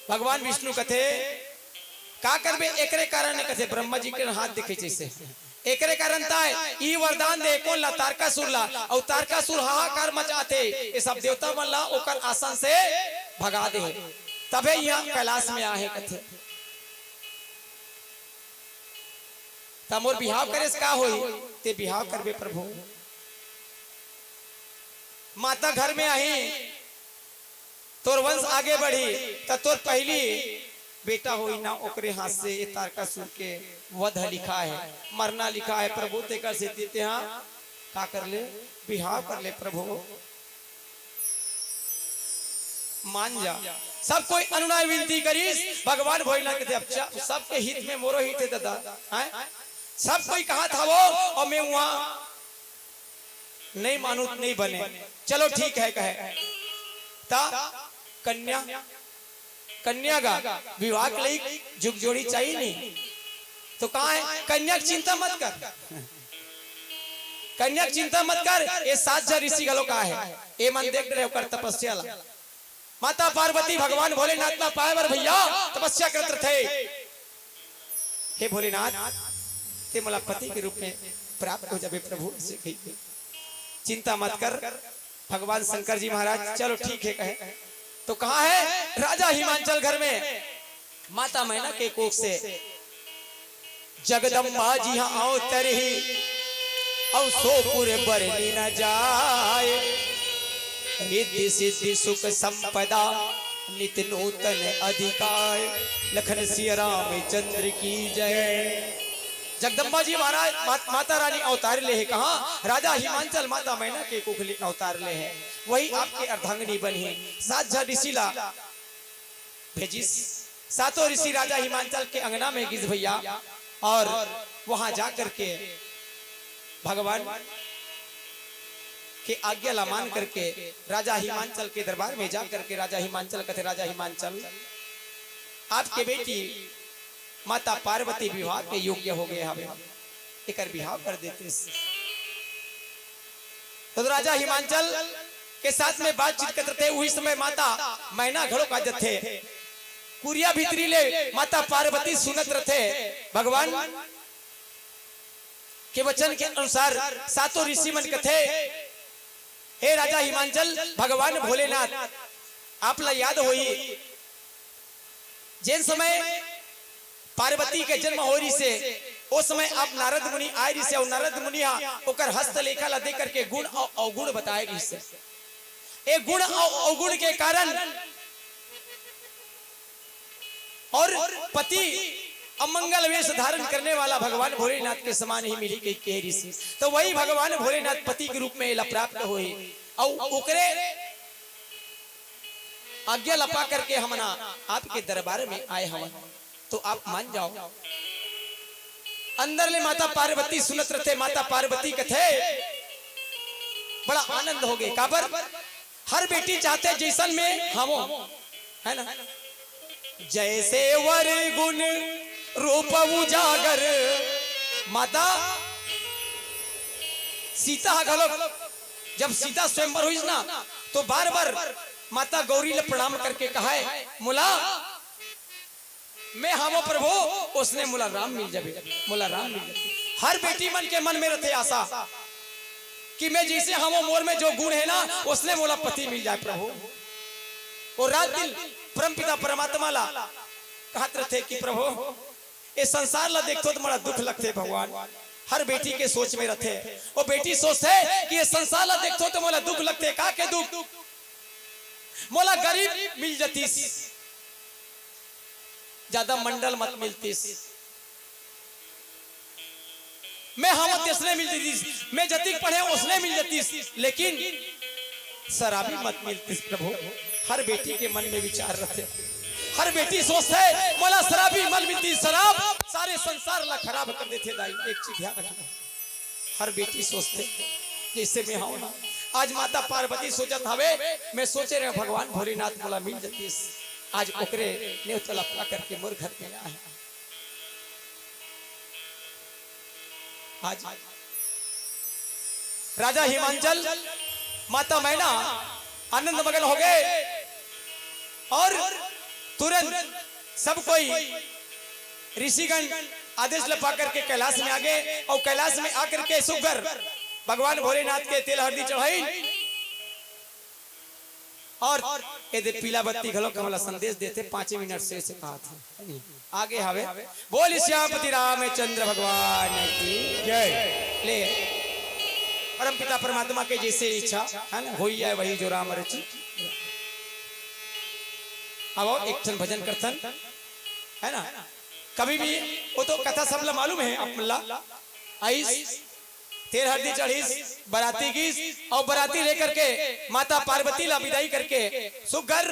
भगवान विष्णु कथे, "का करबे?" एकरे कारण कथे, ब्रह्मा जी के हाथ देखे जैसे, एकरे कारण ताय ई वरदान दे कोन ला? तारकासुर ला। अउ तारकासुर हाहाकार मचाथे, ये सब देवता मन ला ओकर आसन से भगा दे, तभे यहाँ कैलाश में आहे कथे। त मोर बिहाव करे से का होही? ते बिहाव करबे प्रभु, माता घर में आही, तोर वंश आगे बढ़ी, त तोर पहली बेटा होही ना, ओकरे हाथ से ये तारकासुर के वध लिखा है, मरना लिखा है प्रभु। तेकर सेती तेहा का कर ले, बिहाव कर ले प्रभु। मान जा। सब कोई अनुनय विनती करिस, भगवान भोलेनाथ कथे, "अच्छा, सबके हित में मोरो हित हे दादा, हैं?" सब कोई कहत हवो, अउ मैं उहाँ नहीं मानूं त नहीं बने। चलो ठीक है, कहे। त कन्या, कन्या गा, विवाह के लिए जुग जोड़ी चाहिए नहीं? त कहाँ है? कन्या के चिंता मत कर। कन्या के चिंता मत कर, ये सात हजार ऋषि घलो का है, ये मन देख रहे ओकर तपस्या ला। माता पार्वती भगवान भोलेनाथ ला पाए बर भैया तपस्या करत रथे। "हे भोलेनाथ, ते मोला पति के रूप में प्राप्त हो जाबे प्रभु," से कही। चिंता मत कर भगवान शंकर जी महाराज। चलो ठीक है कहे। तो कहाँ है राजा हिमांचल? घर में माता मैना के कोख से जगदम्बा जी हाँ अवतरही, अउ सोपुर बरनी न जाय। रिद्धि सिद्धि सुख संपदा नित नूतन अधिकाय। लखन सिया रामचंद्र की जय। जगदम्बा जी महाराज, मात-, माता रानी अवतार ले हे कहाँ? राजा हिमांचल माता मैना के कोख ले अवतार ले हे। वही आपके अर्धांगिनी बनी हे। सात झा ऋषि ला भेजिस। सातों ऋषि राजा हिमांचल के अंगना में गिस भैया, और वहां जा करके भगवान के आज्ञा ला मान करके राजा हिमांचल के दरबार में जा करके राजा हिमांचल कथे, राजा हिमांचल, आपके बेटी माता पार्वती विवाह के योग्य हो गए हवे, एकर बिहाव कर देतिस। तो राजा हिमांचल के साथ में बातचीत करत रथे, उही समय माता मैना घलो का जथे। कुरिया भीतरी ले माता पार्वती सुनत रथे, भगवान के वचन के अनुसार सातों ऋषि मन कथे, हे राजा हिमांचल, भगवान भोलेनाथ आप ला याद होही, जेन समय पार्वती के जन्म हो रिसे, ओ समय आप नारद मुनि आए रिसे, अउ नारद मुनि हा ओकर हस्तलेखा ला देख करके गुण अउ अवगुण बताए रिसे। ए गुण अउ अवगुण के कारण और पति अमंगल वेश धारण करने वाला भगवान भोलेनाथ के समान ही मिली कहि कहे रिसे। तो वही भगवान भोलेनाथ पति के रूप में एला प्राप्त होए, अउ ओकरे आज्ञा ला पा करके हमन आपके दरबार में आए हवन, तो आप मान जाओ। अंदर ले माता पार्वती सुनत रथे, माता पार्वती कथे, बड़ा आनंद हो गए। काबर? हर बेटी चाहते जैसन में हमो, है ना? जैसे वर गुण रूप उजागर। माता सीता हा घलो, जब सीता स्वयंवर हुईस ना, तो बार बार माता गौरी ले प्रणाम करके कहाए, मोला मैं हमो प्रभु, ओसने मोला राम मिल जाबे, मोला राम मिल जाबे। हर बेटी मन के मन में रथे आशा कि मैं जैसे हमो, मोर में जो गुण है ना, ओसने मोला पति मिल जाए प्रभु। वो रात दिन परमपिता परमात्मा ला कहत रथे कि प्रभु, ए संसार ला देखथो तो मोला दुख लगथे भगवान। हर बेटी के सोच में रथे। वो बेटी सोचथे कि ए संसार ला देखथो तो मोला दुख लगथे। का के दुख? मोला गरीब मिल जतिस, ज्यादा मंडल मत मिलतिस। मैं हमो तैसने मिल जतिस, मैं जतिक पढ़े ओसने मिल जतिस, लेकिन शराबी मत मिलतिस प्रभु। हर बेटी के मन में विचार रथे, हर बेटी सोचथे, मोला शराबी मत मिलतिस, शराब सारे संसार ला खराब कर देथे दाई। एक चीज ध्यान रखना, हर बेटी सोचथे जैसे मैं हूं ना। आज माता पार्वती सोचत हवे, मैं सोचे रहे भगवान भोलेनाथ मोला मिल जतिस, आज ओकरे नेवता ला पा करके मोर घर में आए। आज राजा हिमांचल, माता मैना आनंद मगन हो गए और तुरंत सब कोई ऋषिगण आदेश ल पा करके कैलाश में आ गए और कैलाश में आकर के सुग्घर भगवान भोलेनाथ के तेल हरदी चढ़ाई और एदे पीला बत्ती घलो हमला संदेश देथे, पाँचे मिनट से, से कहा था। आगे हवे, बोल श्यामपति रामचंद्र भगवान की जय। ले, परमपिता परमात्मा के जैसे इच्छा, है ना, होई जाए वही जो राम रची। अब आओ, एक ठन भजन करथन, है ना, कभी भी वो तो कथा सबला मालूम है आप मन ला। आइस, तेल हरदी चढ़िस, बराती गिस, और बराती लेकर के माता पार्वती ला विदाई करके सुग्घर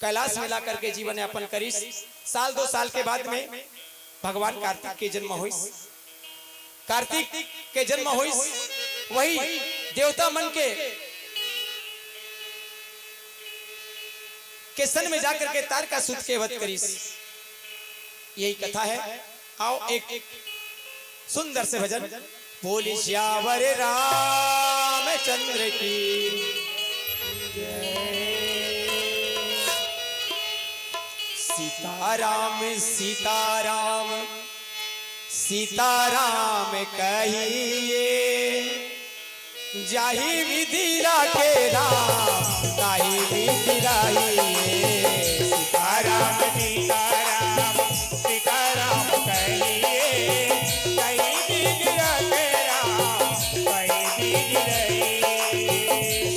कैलाश में ला करके जीवन यापन करिस। साल दो साल के बाद में भगवान कार्तिक के जन्म होइस। कार्तिक के जन्म होइस, वही देवता मन के, के सन में जाकर के तारकासुर के वध करिस। यही कथा है। आओ एक सुंदर से भजन। बोल सियावर रामचंद्र की जय। सीताराम सीताराम सीताराम कहिए, जाहि विधि राखे राम, ताहि विधि राही। सीताराम, सीताराम, सीताराम कहिए, जाहि विधि राखे राम, ताहि विधि राही।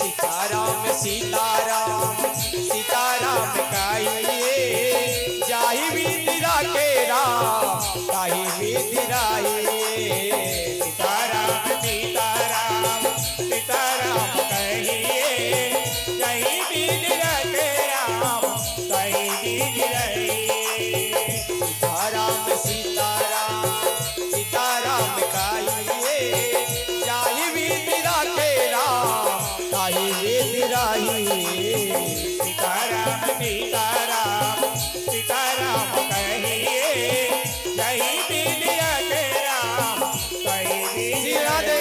सीताराम, सीताराम, सीताराम कहिए, जाहि विधि राखे राम, ताहि विधि राही। सीताराम, सीताराम, सीताराम कहिए, जाहि विधि राखे राम, ताहि विधि राही। सीताराम, सीताराम, सीताराम कहिए, जाहि विधि राखे राम, ताहि विधि राही। सीताराम, सीताराम, सीताराम कहिए, जाहि विधि राखे राम, ताहि विधि राही।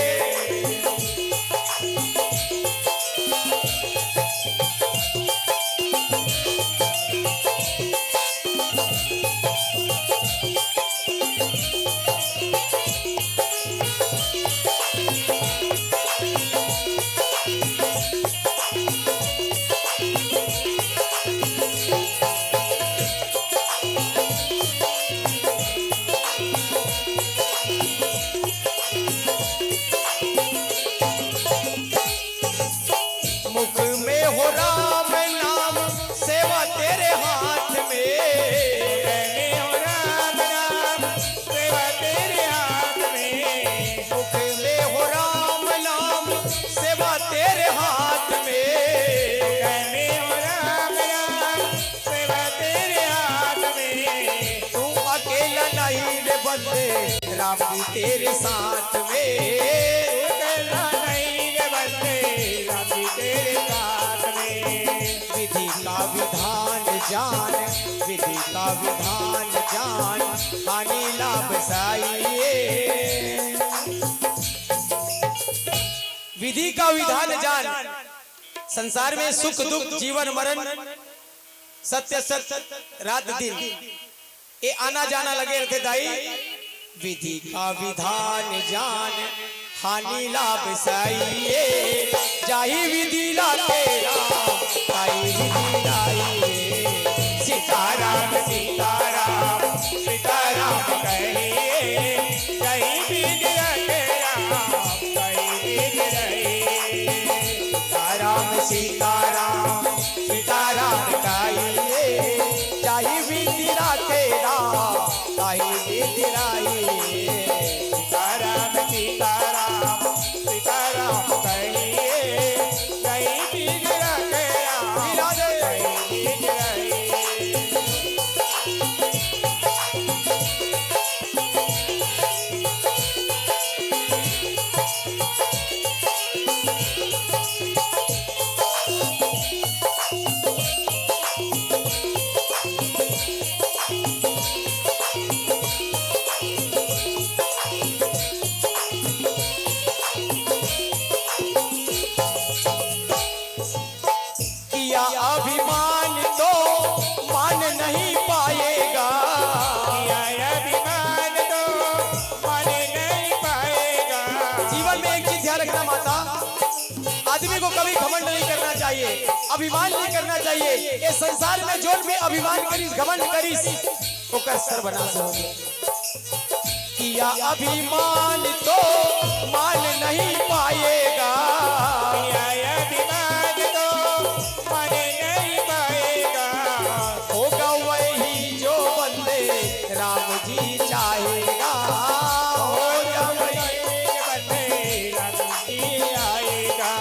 मुख में हो राम नाम, सेवा तेरे हाथ में। मुख में हो राम नाम, सेवा तेरे हाथ में। मुख में हो राम नाम, सेवा तेरे हाथ में। मुख में हो राम नाम, सेवा तेरे हाथ में। तू अकेला नहीं रे बंदे, राम जी तेरे साथ में। तू अकेला नहीं रे बंदे, राम जी तेरे साथ में। विधि का विधान जान, विधि का विधान जान, हानि लाभ साइए। विधि का विधान जान, संसार में सुख दुख जीवन मरण, सत्य सत्य रात दिन, ये आना जाना लगे रहते दाई। विधि का विधान जान, हानि लाभ साइए, जाहि विधि राखे राम, ताहि विधि राही। सीताराम, सीताराम, सीताराम कहिए, जाहि विधि राखे राम, ताहि विधि राही। सीताराम, सीताराम, सीताराम कहिए, जाहि विधि राखे राम, ताहि विधि राही। सीताराम, सीताराम, सीताराम कहिए, जाहि विधि राखे राम, ताहि विधि राही। किया अभिमान तो मान नहीं पाएगा। किया अभिमान तो मान नहीं पाएगा। जीवन में एक चीज ध्यान रखना माता, आदमी को कभी घमंड नहीं करना चाहिए, अभिमान नहीं करना चाहिए। ये संसार में जोन भी अभिमान करिस, घमंड करिस, ओकर सर्वनाश हो गया। किया अभिमान तो मान नहीं पाएगा। किया अभिमान तो मान नहीं पाएगा। होगा वही जो बंदे राम जी चाहेगा। होगा वही बंदे राम जी आएगा।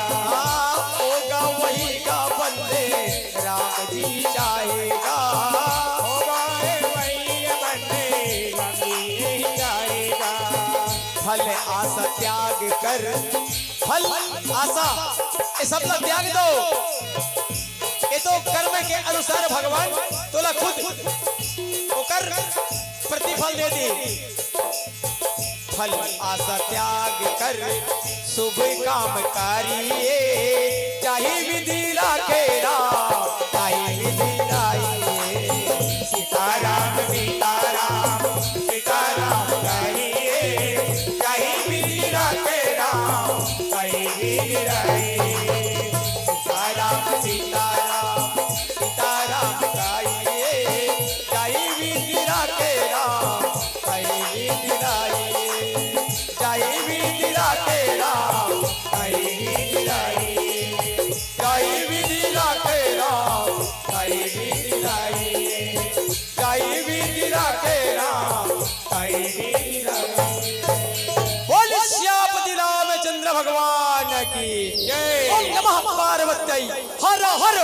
होगा वही का बंदे राम जी चाहेगा। होगा वही बंदे राम जी आएगा। फल आशा त्याग कर, फल आशा, ये सब ला त्याग दो। ये तो कर्म के अनुसार भगवान तोला खुद ओकर प्रतिफल दे दी। फल आशा त्याग कर शुभ काम करिए, जाहि विधि राखे राम, ताहि विधि राहिए। सीताराम, सीताराम, सीताराम कहिए, जाहि विधि राखे राम, ताहि सीताराम सीताराम सीताराम गाइए, गाई विधि राखे राम, गाई विधि राई, गाई विधि राखे राम, गाई विधि राई, गाई विधि राखे राम, गाई विधि राई, गाई विधि राखे राम, गाई विधि राई। बोल सियापति रामचंद्र भगवान की जय। ओम नमः पार्वत्यै हर हर